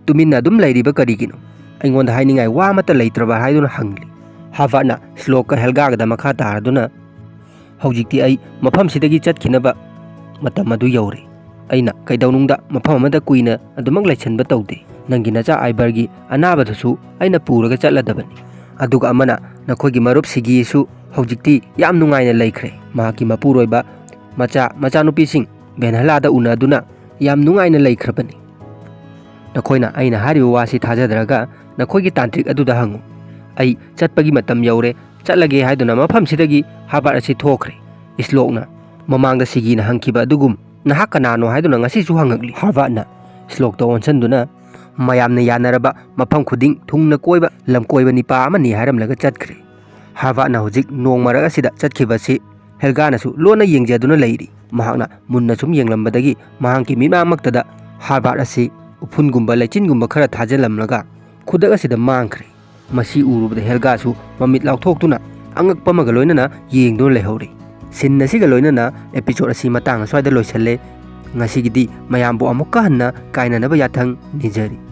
"ꯇꯨꯃꯤꯟꯅ ꯑꯗꯨꯝ ꯂꯩꯔꯤꯕ ꯀꯔꯤꯒꯤꯅꯣ? ꯑꯩꯉꯣꯟꯗ ꯍꯥꯏꯅꯤꯡꯉꯥꯏ ꯋꯥ ꯑꯃꯠꯇ ꯂꯩꯇ꯭ꯔꯕ?" ꯍꯥꯏꯗꯨꯅ ꯍꯪꯂꯤ꯫ ꯍꯥꯔꯕꯥꯔꯠꯅ ꯏꯁꯂꯣꯛꯀ ꯍꯦꯜꯒꯥꯒꯗ ꯃꯈꯥ ꯇꯥꯔꯗꯨꯅ, "ꯍꯧꯖꯤꯛꯇꯤ ꯑꯩ ꯃꯐꯝꯁꯤꯗꯒꯤ ꯆꯠꯈꯤꯅꯕ ꯃꯇꯝ ꯑꯗꯨ ꯌꯧꯔꯦ꯫ ꯑꯩꯅ ꯀꯩꯗꯧꯅꯨꯡꯗ ꯃꯐꯝ ꯑꯃꯗ ꯀꯨꯏꯅ ꯑꯗꯨꯃꯛ ꯂꯩꯁꯟꯕ ꯇꯧꯗꯦ꯫ ꯅꯪꯒꯤ ꯅꯆꯥ ꯑꯥꯏꯕꯔꯒꯤ ꯑꯅꯥꯕꯗꯨꯁꯨ ꯑꯩꯅ ꯄꯨꯔꯒ ꯆꯠꯂꯗꯕꯅꯤ꯫ ꯑꯗꯨꯒ ꯑꯃꯅ ꯅꯈꯣꯏꯒꯤ ꯃꯔꯨꯞ ꯁꯤꯒꯤꯁꯨ ꯍꯧꯖꯤꯛꯇꯤ ꯌꯥꯝ ꯅꯨꯡꯉꯥꯏꯅ ꯂꯩꯈ꯭ꯔꯦ꯫ ꯃꯍꯥꯛꯀꯤ ꯃꯄꯨꯔꯣꯏꯕ ꯃꯆꯥ, ꯃꯆꯥꯅꯨꯄꯤꯁꯤꯡ ꯚꯦꯟꯍꯂꯥꯗ ꯎꯅꯗꯨꯅ ꯌꯥꯝ ꯅꯨꯡꯉꯥꯏꯅ ꯂꯩꯈ꯭ꯔꯕꯅꯤ꯫ ꯅꯈꯣꯏꯅ ꯑꯩꯅ ꯍꯥꯏꯔꯤꯕ ꯋꯥꯁꯤ ꯊꯥꯖꯗ꯭ꯔꯒ ꯅꯈꯣꯏꯒꯤ ꯇꯥꯟꯇ꯭ꯔꯤꯛ ꯑꯗꯨꯗ ꯍꯪꯉꯨ꯫ ꯑꯩ ꯆꯠꯄꯒꯤ ꯃꯇꯝ ꯌꯧꯔꯦ, ꯆꯠꯂꯒꯦ" ꯍꯥꯏꯗꯨꯅ ꯃꯐꯝꯁꯤꯗꯒꯤ ꯍꯥꯔꯕꯥꯔꯠ ꯑꯁꯤ ꯊꯣꯛꯈ꯭ꯔꯦ꯫ ꯏꯁꯂꯣꯛꯅ ꯃꯃꯥꯡꯗ ꯁꯤꯒꯤꯅ ꯍꯪꯈꯤꯕ ꯑꯗꯨꯒꯨꯝ, "ꯅꯍꯥꯛ ꯀꯅꯥꯅꯣ?" ꯍꯥꯏꯗꯨꯅ ꯉꯁꯤꯁꯨ ꯍꯪꯉꯛꯂꯤ꯫ ꯍꯥꯔꯕꯥꯔꯠꯅ ꯏꯁꯂꯣꯛꯇ ꯑꯣꯟꯁꯤꯟꯗꯨꯅ ꯃꯌꯥꯝꯅ ꯌꯥꯅꯔꯕ ꯃꯐꯝ ꯈꯨꯗꯤꯡ ꯊꯨꯡꯅ ꯀꯣꯏꯕ ꯂꯝꯀꯣꯏꯕ ꯅꯤꯄꯥ ꯑꯃꯅꯤ ꯍꯥꯏꯔꯝꯂꯒ ꯆꯠꯈ꯭ꯔꯦ꯫ ꯍꯥꯔꯕꯥꯔꯠꯅ ꯍꯧꯖꯤꯛ ꯅꯣꯡ ꯃꯔꯛ ꯑꯁꯤꯗ ꯆꯠꯈꯤꯕꯁꯤ ꯍꯦꯜꯒꯥꯅꯁꯨ ꯂꯣꯟꯅ ꯌꯦꯡꯖꯗꯨꯅ ꯂꯩꯔꯤ꯫ ꯃꯍꯥꯛꯅ ꯃꯨꯟꯅ ꯁꯨꯝ ꯌꯦꯡꯂꯝꯕꯗꯒꯤ ꯃꯍꯥꯛꯀꯤ ꯃꯤꯠꯃꯥꯡꯃꯛꯇꯗ ꯍꯥꯔꯕꯥꯔꯠ ꯑꯁꯤ ꯎꯐꯨꯟꯒꯨꯝꯕ ꯂꯩꯆꯤꯟꯒꯨꯝꯕ ꯈꯔ ꯊꯥꯖꯤꯜꯂꯝꯂꯒ ꯈꯨꯗꯛ ꯑꯁꯤꯗ ꯃꯥꯡꯈ꯭ꯔꯦ꯫ ꯃꯁꯤ ꯎꯔꯨꯕꯗ ꯍꯦꯜꯒꯥꯁꯨ ꯃꯃꯤꯠ ꯂꯥꯎꯊꯣꯛꯇꯨꯅ ꯑꯉꯛꯄ ꯑꯃꯒ ꯂꯣꯏꯅꯅ ꯌꯦꯡꯗꯨꯅ ꯂꯩꯍꯧꯔꯤ꯫ ꯁꯤꯟ ꯑꯁꯤꯒ ꯂꯣꯏꯅꯅ ꯑꯦꯄꯤꯁꯣꯗ ꯑꯁꯤ ꯃꯇꯥꯡ ꯑꯁ꯭ꯋꯥꯏꯗ ꯂꯣꯏꯁꯜꯂꯦ꯫ ꯉꯁꯤꯒꯤꯗꯤ ꯃꯌꯥꯝꯕꯨ ꯑꯃꯨꯛꯀ ꯍꯟꯅ ꯀꯥꯏꯅꯅꯕ ꯌꯥꯊꯪ ꯅꯤꯖꯔꯤ꯫